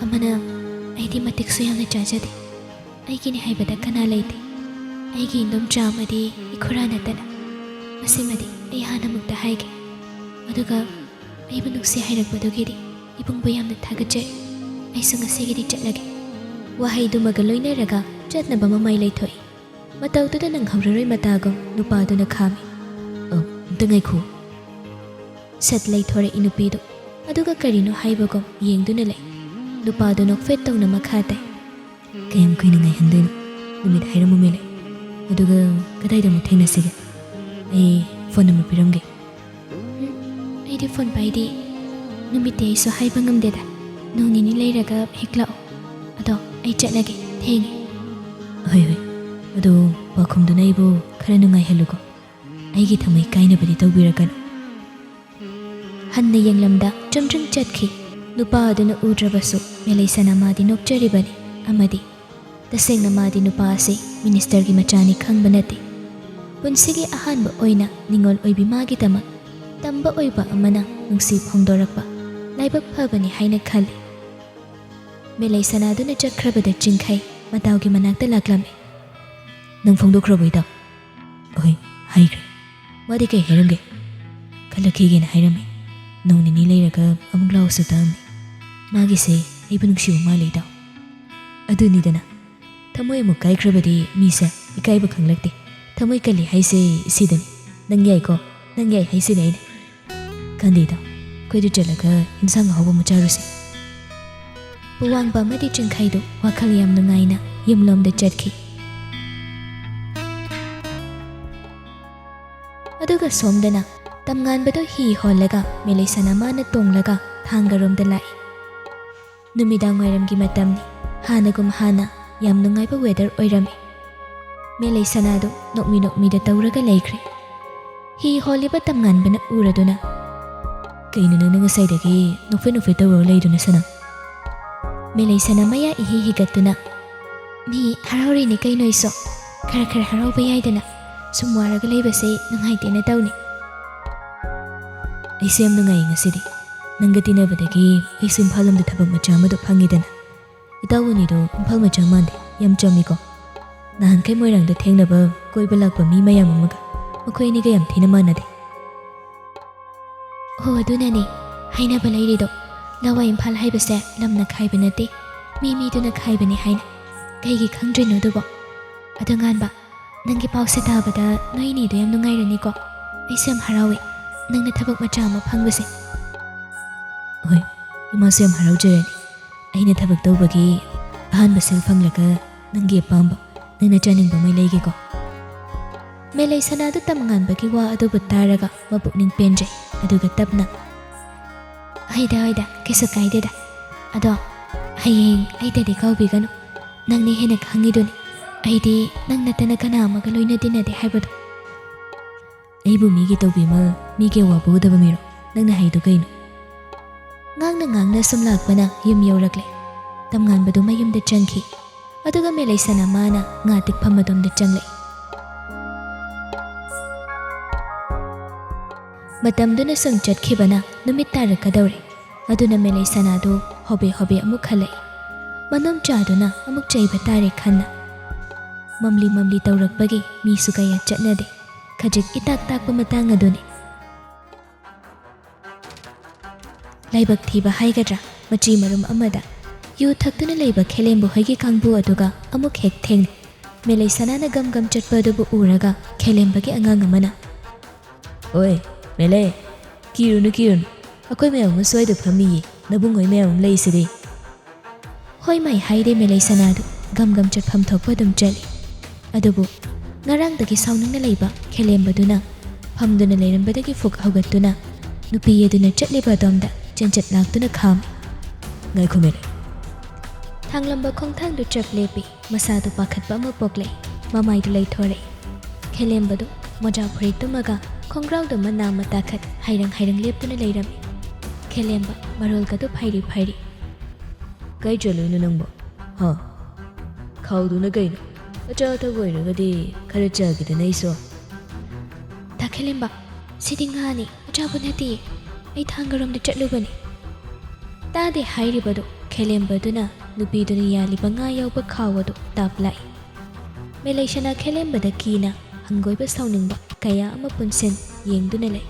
ꯑꯃꯅ, "ꯑꯩꯗꯤ ꯃꯇꯤꯛꯁꯨ ꯌꯥꯝꯅ ꯆꯥꯖꯗꯦ꯫ ꯑꯩꯒꯤꯅꯤ ꯍꯥꯏꯕꯗ ꯀꯅꯥ ꯂꯩꯇꯦ꯫ ꯑꯩꯒꯤ ꯏꯟꯗꯣꯝꯆꯥ ꯑꯃꯗꯤ ꯏꯈꯨꯔꯥ ꯅꯠꯇꯅ꯫ ꯃꯁꯤꯃꯗꯤ ꯑꯩ ꯍꯥꯟꯅꯃꯛꯇ ꯍꯥꯏꯒꯦ꯫ ꯑꯗꯨꯒ ꯑꯩꯕꯨ ꯅꯨꯡꯁꯤ ꯍꯥꯏꯔꯛꯄꯗꯨꯒꯤꯗꯤ ꯏꯕꯨꯡꯕꯨ ꯌꯥꯝꯅ ꯊꯥꯒꯠꯆꯔꯤ꯫ ꯑꯩꯁꯨ ꯉꯁꯤꯒꯤꯗꯤ ꯆꯠꯂꯒꯦ꯫" ꯋꯥꯍꯩꯗꯨꯃꯒ ꯂꯣꯏꯅꯔꯒ ꯆꯠꯅꯕ ꯃꯃꯥꯏ ꯂꯩꯊꯣꯛꯏ꯫ ꯃꯇꯧꯗꯨꯗ ꯅꯪꯍꯧꯔꯔꯣꯏ ꯃꯇꯥꯒꯨꯝ ꯅꯨꯄꯥꯗꯨꯅ ꯈꯥꯝꯃꯤ꯫ "ꯑ, ꯑꯝꯇ ꯉꯥꯏꯈꯣ꯫" ꯁꯠ ꯂꯩꯊꯣꯔꯛꯏ ꯅꯨꯄꯤꯗꯨ꯫ ꯑꯗꯨꯒ ꯀꯔꯤꯅꯣ ꯍꯥꯏꯕꯒꯨꯝ ꯌꯦꯡꯗꯨꯅ ꯂꯩ꯫ ꯅꯨꯄꯥꯗꯨ ꯅꯣꯛꯐꯦꯠ ꯇꯧꯅ ꯃꯈꯥ ꯇꯥꯏ꯫ "ꯀꯌꯥꯝ ꯀꯨꯏꯅ ꯉꯥꯏꯍꯟꯗꯣꯏꯅꯣ? ꯅꯨꯃꯤꯠ ꯍꯥꯏꯔꯝꯃꯨ ꯃꯦꯂꯩ꯫ ꯑꯗꯨꯒ ꯀꯗꯥꯏꯗ ꯑꯃꯨꯛ ꯊꯦꯡꯅꯁꯤꯒꯦ? ꯑꯩ ꯐꯣꯟ ꯅꯝꯕꯔ ꯄꯤꯔꯝꯒꯦ꯫" "ꯎꯝ, ꯑꯩꯗꯤ ꯐꯣꯟ ꯄꯥꯏꯗꯦ꯫ ꯅꯨꯃꯤꯠꯇꯤ ꯑꯩꯁꯨ ꯍꯥꯏꯕ ꯉꯝꯗꯦꯗ꯫ ꯅꯣꯡ ꯅꯤꯅꯤ ꯂꯩꯔꯒ ꯍꯦꯛ ꯂꯥꯛꯑꯣ꯫ ꯑꯗꯣ ꯑꯩ ꯆꯠꯂꯒꯦ, ꯊꯦꯡꯉꯦ꯫" "ꯍꯣꯏ, ꯍꯣꯏ꯫ ꯑꯗꯣ ꯄꯥꯎꯈꯨꯝꯗꯨꯅ ꯑꯩꯕꯨ ꯈꯔ ꯅꯨꯡꯉꯥꯏꯍꯜꯂꯨꯀꯣ꯫ ꯑꯩꯒꯤ ꯊꯃꯣꯏ ꯀꯥꯏꯅꯕꯗꯤ ꯇꯧꯕꯤꯔꯛꯀꯅꯨ꯫" ꯍꯟꯅ ꯌꯦꯡꯂꯝꯗ ꯆꯨꯝꯗ꯭ꯔꯤꯡ ꯆꯠꯈꯤ꯫ ꯅꯨꯄꯥ ꯑꯗꯨꯅ ꯎꯗ꯭ꯔꯕꯁꯨ ꯃꯦꯂꯩꯁꯅꯥ ꯃꯥꯗꯤ ꯅꯣꯛꯆꯔꯤꯕꯅꯤ꯫ ꯑꯃꯗꯤ ꯇꯁꯦꯡꯅ ꯃꯥꯗꯤ ꯅꯨꯄꯥ ꯑꯁꯤ ꯃꯤꯅꯤꯁꯇꯔꯒꯤ ꯃꯆꯥꯅꯤ ꯈꯪꯕ ꯅꯠꯇꯦ꯫ ꯄꯨꯟꯁꯤꯒꯤ ꯑꯍꯥꯟꯕ ꯑꯣꯏꯅ ꯅꯤꯉꯣꯜ ꯑꯣꯏꯕꯤ ꯃꯥꯒꯤꯗꯃꯛ ꯇꯝꯕ ꯑꯣꯏꯕ ꯑꯃꯅ ꯅꯨꯡꯁꯤ ꯐꯣꯡꯗꯣꯔꯛꯄ ꯂꯥꯏꯕꯛ ꯐꯕꯅꯤ ꯍꯥꯏꯅ ꯈꯜꯂꯤ꯫ ꯃꯦꯂꯩꯁꯅꯥꯗꯨꯅ ꯆꯠꯈ꯭ꯔꯕꯗ ꯆꯤꯡꯈꯩ ꯃꯇꯥꯎꯒꯤ ꯃꯅꯥꯛꯇ ꯂꯥꯛꯂꯝꯃꯤ꯫ "ꯅꯪ ꯐꯣꯡꯗꯣꯛꯈ꯭ꯔꯕꯣ, ꯏꯇꯥꯎ?" "ꯑꯍꯣꯏ, ꯍꯥꯏꯈ꯭ꯔꯦ꯫" "ꯃꯥꯗꯤ ꯀꯩ ꯍꯥꯏꯔꯝꯒꯦ?" "ꯈꯜꯂꯛꯈꯤꯒꯦꯅ ꯍꯥꯏꯔꯝꯃꯤ꯫ ꯅꯣꯡ ꯅꯤꯅꯤ ꯂꯩꯔꯒ ꯑꯃꯨꯛ ꯂꯥꯛꯑꯣꯁꯨ ꯇꯥꯝꯃꯤ꯫ ꯃꯥꯒꯤꯁꯦ ꯑꯩꯕꯨ ꯅꯨꯡꯁꯤꯕ ꯃꯥꯜꯂꯦ, ꯏꯇꯥꯎ꯫" "ꯑꯗꯨꯅꯤꯗꯅ, ꯊꯃꯣꯏ ꯑꯃꯨꯛ ꯀꯥꯏꯈ꯭ꯔꯕꯗꯤ ꯃꯤꯁꯦ ꯏꯀꯥꯏꯕ ꯈꯪꯂꯛꯇꯦ꯫ ꯊꯃꯣꯏ ꯀꯜꯂꯤ ꯍꯥꯏꯁꯦ ꯁꯤꯗꯅꯤ꯫ ꯅꯪ ꯌꯥꯏꯀꯣ? ꯅꯪ ꯌꯥꯏ ꯍꯥꯏꯁꯤꯅꯦ ꯑꯩꯅ꯫" "ꯀꯥꯟꯗꯦꯗ, ꯑꯩꯈꯣꯏꯗ ꯆꯠꯂꯒ ꯏꯟꯁꯥꯡ ꯑꯍꯥꯎꯕ ꯑꯃ ꯆꯥꯔꯨꯁꯦ꯫" ꯄꯨꯋꯥꯡꯕ ꯑꯃꯗꯤ ꯆꯤꯡꯈꯩꯗꯨ ꯋꯥꯈꯜ ꯌꯥꯝ ꯅꯨꯡꯉꯥꯏꯅ ꯌꯨꯝꯂꯣꯝꯗ ꯆꯠꯈꯤ꯫ ꯑꯗꯨꯒ ꯁꯣꯝꯗꯅ ꯇꯝꯉꯥꯟꯕꯗꯨ ꯍꯤ ꯍꯣꯜꯂꯒ ꯃꯦꯂꯩꯁꯅꯥ ꯃꯥꯅ ꯇꯣꯡꯂꯒ ꯊꯥꯡꯒꯔꯣꯝꯗ ꯂꯥꯛꯏ꯫ ꯅꯨꯃꯤꯗꯥꯡ ꯋꯥꯏꯔꯝꯒꯤ ꯃꯇꯝꯅꯤ꯫ ꯍꯥꯟꯅꯒꯨꯝ ꯍꯥꯟꯅ ꯌꯥꯝ ꯅꯨꯡꯉꯥꯏꯕ ꯋꯦꯗꯔ ꯑꯣꯏꯔꯝꯃꯤ꯫ ꯃꯦꯂꯩ ꯁꯅꯥꯗꯨ ꯅꯣꯛꯃꯤ ꯅꯣꯛꯃꯤꯗ ꯇꯧꯔꯒ ꯂꯩꯈ꯭ꯔꯦ꯫ ꯍꯤ ꯍꯣꯜꯂꯤꯕ ꯇꯝꯉꯥꯟꯕꯅ ꯎꯔꯗꯨꯅ, "ꯀꯩꯅꯣ ꯅꯪꯅ ꯉꯁꯥꯏꯗꯒꯤ ꯅꯣꯛꯐꯦꯠ ꯅꯣꯛꯐꯦꯠ ꯇꯧꯔꯒ ꯂꯩꯗꯨꯅ, ꯁꯅꯥ?" ꯃꯦꯂꯩ ꯁꯅꯥ ꯃꯌꯥ ꯏꯍꯤ ꯍꯤꯒꯠꯇꯨꯅ, "ꯃꯤ ꯍꯔꯥꯎꯔꯤꯅꯦ ꯀꯩꯅꯣ ꯑꯩꯁꯨ꯫ ꯈꯔ ꯈꯔ ꯍꯔꯥꯎꯕ ꯌꯥꯏꯗꯅ꯫ ꯁꯨꯝ ꯋꯥꯔꯒ ꯂꯩꯕꯁꯦ ꯅꯨꯡꯉꯥꯏꯇꯦꯅ ꯇꯧꯅꯤ꯫ ꯑꯩꯁꯨ ꯌꯥꯝ ꯅꯨꯡꯉꯥꯏꯌꯦ ꯉꯁꯤꯗꯤ꯫ ꯅꯪꯒ ꯇꯤꯟꯅꯕꯗꯒꯤ ꯑꯩꯁꯨ ꯏꯝꯐꯥꯜ ꯂꯣꯝꯗ ꯊꯕꯛ ꯃꯆꯥ ꯑꯃꯗꯣ ꯐꯪꯉꯤꯗꯅ꯫ ꯏꯇꯥꯎ ꯑꯅꯤꯗꯣ ꯏꯝꯐꯥꯜ ꯃꯆꯥ ꯃꯥꯟꯗꯦ, ꯌꯥꯝ ꯆꯝꯃꯤꯀꯣ꯫ ꯅꯍꯥꯟꯈꯩ ꯃꯣꯏꯔꯥꯡꯗ ꯊꯦꯡꯅꯕ ꯀꯣꯏꯕ ꯂꯥꯛꯄ ꯃꯤ ꯃꯌꯥꯝ ꯑꯃꯒ ꯃꯈꯣꯏ ꯑꯅꯤꯒ ꯌꯥꯝ ꯊꯤꯅ ꯃꯥꯟꯅꯗꯦ꯫" "ꯍꯣ, ꯑꯗꯨꯅꯅꯦ ꯍꯥꯏꯅꯕ ꯂꯩꯔꯤꯗꯣ, ꯂꯋꯥꯏ ꯏꯝꯐꯥꯜ ꯍꯥꯏꯕꯁꯦ ꯂꯝꯅ ꯈꯥꯏꯕ ꯅꯠꯇꯦ, ꯃꯤ ꯃꯤꯗꯨꯅ ꯈꯥꯏꯕꯅꯦ ꯍꯥꯏꯅ꯫ ꯀꯩꯒꯤ ꯈꯪꯗ꯭ꯔꯤꯅꯣ ꯑꯗꯨꯕꯣ? ꯑꯗꯣ ꯉꯥꯟꯕ, ꯅꯪꯒꯤ ꯄꯥꯎꯁꯦ ꯇꯥꯕꯗ ꯅꯣꯏ ꯑꯅꯤꯗꯣ ꯌꯥꯝ ꯅꯨꯡꯉꯥꯏꯔꯅꯤꯀꯣ꯫ ꯑꯩꯁꯨ ꯌꯥꯝ ꯍꯔꯥꯎꯋꯦ ꯅꯪꯅ ꯊꯕꯛ ꯃꯆꯥ ꯑꯃ ꯐꯪꯕꯁꯦ꯫" "ꯍꯣꯏ, ꯏꯃꯥꯁꯨ ꯌꯥꯝ ꯍꯔꯥꯎꯖꯔꯅꯤ꯫ ꯑꯩꯅ ꯊꯕꯛ ꯇꯧꯕꯒꯤ ꯑꯍꯥꯟꯕ ꯁꯦꯜ ꯐꯪꯂꯒ ꯅꯪꯒꯤ ꯑꯄꯥꯝꯕ, ꯅꯪꯅ ꯆꯥꯅꯤꯡꯕ ꯑꯃ ꯂꯩꯒꯦꯀꯣ꯫" ꯃꯦꯂꯩ ꯁꯅꯥꯗꯨ ꯇꯝꯉꯥꯟꯕꯒꯤ ꯋꯥ ꯑꯗꯨꯕꯨ ꯇꯥꯔꯒ ꯃꯄꯨꯛꯅꯤꯡ ꯄꯦꯟꯖꯩ꯫ ꯑꯗꯨꯒ ꯇꯞꯅ, "ꯍꯣꯏꯗ, ꯍꯣꯏꯗ, ꯀꯩꯁꯨ ꯀꯥꯏꯗꯦꯗ꯫ ꯑꯗꯣ ꯍꯌꯦꯡ ꯑꯩꯗꯗꯤ ꯀꯧꯕꯤꯒꯅꯨ꯫ ꯅꯪꯅ ꯍꯦꯟꯅ ꯈꯪꯉꯤꯗꯨꯅꯤ ꯑꯩꯗꯤ ꯅꯪ ꯅꯠꯇꯅ ꯀꯅꯥ ꯑꯃꯒ ꯂꯣꯏꯅ ꯇꯤꯟꯅꯗꯦ ꯍꯥꯏꯕꯗꯣ꯫" "ꯑꯩꯕꯨ ꯃꯤꯒꯤ ꯇꯧꯕꯤꯃꯜ, ꯃꯤꯒꯤ ꯑꯋꯥꯕ ꯎꯗꯕ ꯃꯤꯔꯣ ꯅꯪꯅ ꯍꯥꯏꯗꯨ ꯀꯩꯅꯣ?" ꯉꯥꯡꯅ ꯉꯥꯡꯅ ꯁꯨꯝ ꯂꯥꯛꯄꯅ ꯌꯨꯝ ꯌꯧꯔꯛꯂꯦ꯫ ꯇꯝꯉꯥꯟꯕꯗꯨ ꯃꯌꯨꯝꯗ ꯆꯪꯈꯤ꯫ ꯑꯗꯨꯒ ꯃꯦꯂꯩꯁꯅꯥ ꯃꯥꯅ ꯉꯥ ꯇꯤꯛꯐꯝ ꯑꯗꯣꯝꯗ ꯆꯪꯂꯛꯏ꯫ ꯃꯇꯝꯗꯨꯅ ꯁꯨꯝ ꯆꯠꯈꯤꯕꯅ ꯅꯨꯃꯤꯠ ꯇꯥꯔꯛꯀꯗꯧꯔꯦ꯫ ꯑꯗꯨꯅ ꯃꯦꯂꯩꯁꯅꯥꯗꯨ ꯍꯣꯕꯦ ꯍꯣꯕꯦ ꯑꯃꯨꯛ ꯍꯜꯂꯛꯏ꯫ ꯃꯅꯨꯡ ꯆꯥꯗꯨꯅ ꯑꯃꯨꯛ ꯆꯩꯕ ꯇꯥꯔꯦ ꯈꯟꯅ꯫ ꯃꯝꯂꯤ ꯃꯝꯂꯤ ꯇꯧꯔꯛꯄꯒꯤ ꯃꯤꯁꯨ ꯀꯌꯥ ꯆꯠꯅꯗꯦ꯫ ꯈꯖꯤꯛ ꯏꯇꯥꯛ ꯇꯥꯛꯄ ꯃꯇꯥꯡ ꯑꯗꯨꯅꯤ꯫ ꯂꯥꯏꯕꯛ ꯊꯤꯕ ꯍꯥꯏꯒꯗ꯭ꯔꯥ, ꯃꯆꯤ ꯃꯔꯨꯝ ꯑꯃꯗ ꯌꯨ ꯊꯛꯇꯨꯅ ꯂꯩꯕ ꯈꯦꯂꯦꯝꯕ ꯍꯣꯏꯒꯤ ꯀꯥꯡꯕꯨ ꯑꯗꯨꯒ ꯑꯃꯨꯛ ꯍꯦꯛ ꯊꯦꯡꯅꯩ꯫ ꯃꯦꯂꯩꯁꯅꯥꯅ ꯒꯝ ꯒꯝ ꯆꯠꯄ ꯑꯗꯨꯕꯨ ꯎꯔꯒ ꯈꯦꯂꯦꯝꯕꯒꯤ ꯑꯉꯥꯡ ꯑꯃꯅ, "ꯑꯣꯏ, ꯃꯦꯂꯩ, ꯀꯤꯔꯨꯅꯨ, ꯀꯤꯔꯨꯅꯨ, ꯑꯩꯈꯣꯏ ꯃꯌꯥꯝ ꯑꯃ ꯁ꯭ꯋꯥꯏꯗ ꯐꯝꯃꯤꯌꯦ, ꯅꯕꯨꯡ ꯍꯣꯏ ꯃꯌꯥꯝ ꯑꯃ ꯂꯩꯁꯤꯗꯤ꯫" ꯍꯣꯏ ꯃꯥꯏ ꯍꯥꯏꯔꯦ ꯃꯦꯂꯩꯁꯅꯥꯗꯨ ꯒꯝ ꯒꯝ ꯆꯠꯐꯝ ꯊꯣꯛꯄ ꯑꯗꯨꯝ ꯆꯠꯂꯤ꯫ ꯑꯗꯨꯕꯨ ꯉꯔꯥꯡꯗꯒꯤ ꯁꯥꯎꯅꯤꯡꯅ ꯂꯩꯕ ꯈꯦꯂꯦꯝꯕꯗꯨꯅ ꯐꯝꯗꯨꯅ ꯂꯩꯔꯝꯕꯗꯒꯤ ꯐꯨꯛ ꯍꯧꯒꯠꯇꯨꯅ ꯅꯨꯄꯤ ꯑꯗꯨꯅ ꯆꯠꯂꯤꯕ ꯑꯗꯣꯝꯗ ꯆꯦꯟꯆꯠ ꯂꯥꯛꯇꯨꯅ ꯈꯥꯝꯃꯤ꯫ "ꯉꯥꯏꯈꯣ ꯃꯦꯂꯩ꯫" ꯊꯥꯡꯂꯝꯕ ꯈꯣꯡꯊꯥꯡꯗꯨ ꯆꯞ ꯂꯦꯞꯄꯤ꯫ ꯃꯁꯥꯗꯨ ꯄꯥꯈꯠꯄ ꯑꯃ ꯄꯣꯛꯂꯦ꯫ ꯃꯃꯥꯏꯗꯨ ꯂꯩꯊꯣꯔꯛꯏ꯫ ꯈꯦꯂꯦꯝꯕꯗꯨ ꯃꯣꯖꯥ ꯐꯨꯔꯤꯠ ꯇꯨꯝꯃꯒ ꯈꯣꯡꯒ꯭ꯔꯥꯎꯗꯨ ꯃꯅꯥ ꯃꯇꯥꯈꯠ ꯍꯥꯏꯔꯪ ꯍꯥꯏꯔꯪ ꯂꯦꯞꯇꯨꯅ ꯂꯩꯔꯝꯃꯤ꯫ ꯈꯦꯂꯦꯝꯕ ꯃꯔꯣꯜꯒꯗꯨ ꯐꯩꯔꯤ ꯐꯩꯔꯤ꯫ "ꯀꯥꯏ ꯆꯠꯂꯨꯏꯅꯣ ꯅꯪꯕꯣ? ꯍꯥ? ꯈꯥꯎꯗꯨꯅ ꯀꯩꯅꯣ? ꯑꯆꯥ ꯑꯊꯛ ꯑꯣꯏꯔꯒꯗꯤ ꯈꯔ ꯆꯥꯒꯦꯗꯅ ꯑꯩꯁꯨ?" "ꯇꯥ ꯈꯦꯂꯦꯝꯕ, ꯁꯤꯗꯤ ꯉꯥꯅꯤ, ꯑꯆꯥꯄꯣꯠ ꯅꯠꯇꯤꯌꯦ꯫ ꯑꯩ ꯊꯥꯡꯒꯔꯣꯝꯗ ꯆꯠꯂꯨꯕꯅꯤ꯫" ꯇꯥꯗꯦ ꯍꯥꯏꯔꯤꯕꯗꯨ ꯈꯦꯂꯦꯝꯕꯗꯨꯅ ꯅꯨꯄꯤꯗꯨꯅ ꯌꯥꯜꯂꯤꯕ ꯉꯥ ꯌꯥꯎꯕ ꯈꯥꯎ ꯑꯗꯨ ꯇꯥꯞ ꯂꯥꯛꯏ꯫ ꯃꯦꯂꯩꯁꯅꯥ ꯈꯦꯂꯦꯝꯕꯗ ꯀꯤꯅ ꯍꯪꯒꯣꯏꯕ ꯁꯥꯎꯅꯤꯡꯕ ꯀꯌꯥ ꯑꯃ ꯄꯨꯟꯁꯤꯟ ꯌꯦꯡꯗꯨꯅ ꯂꯩ꯫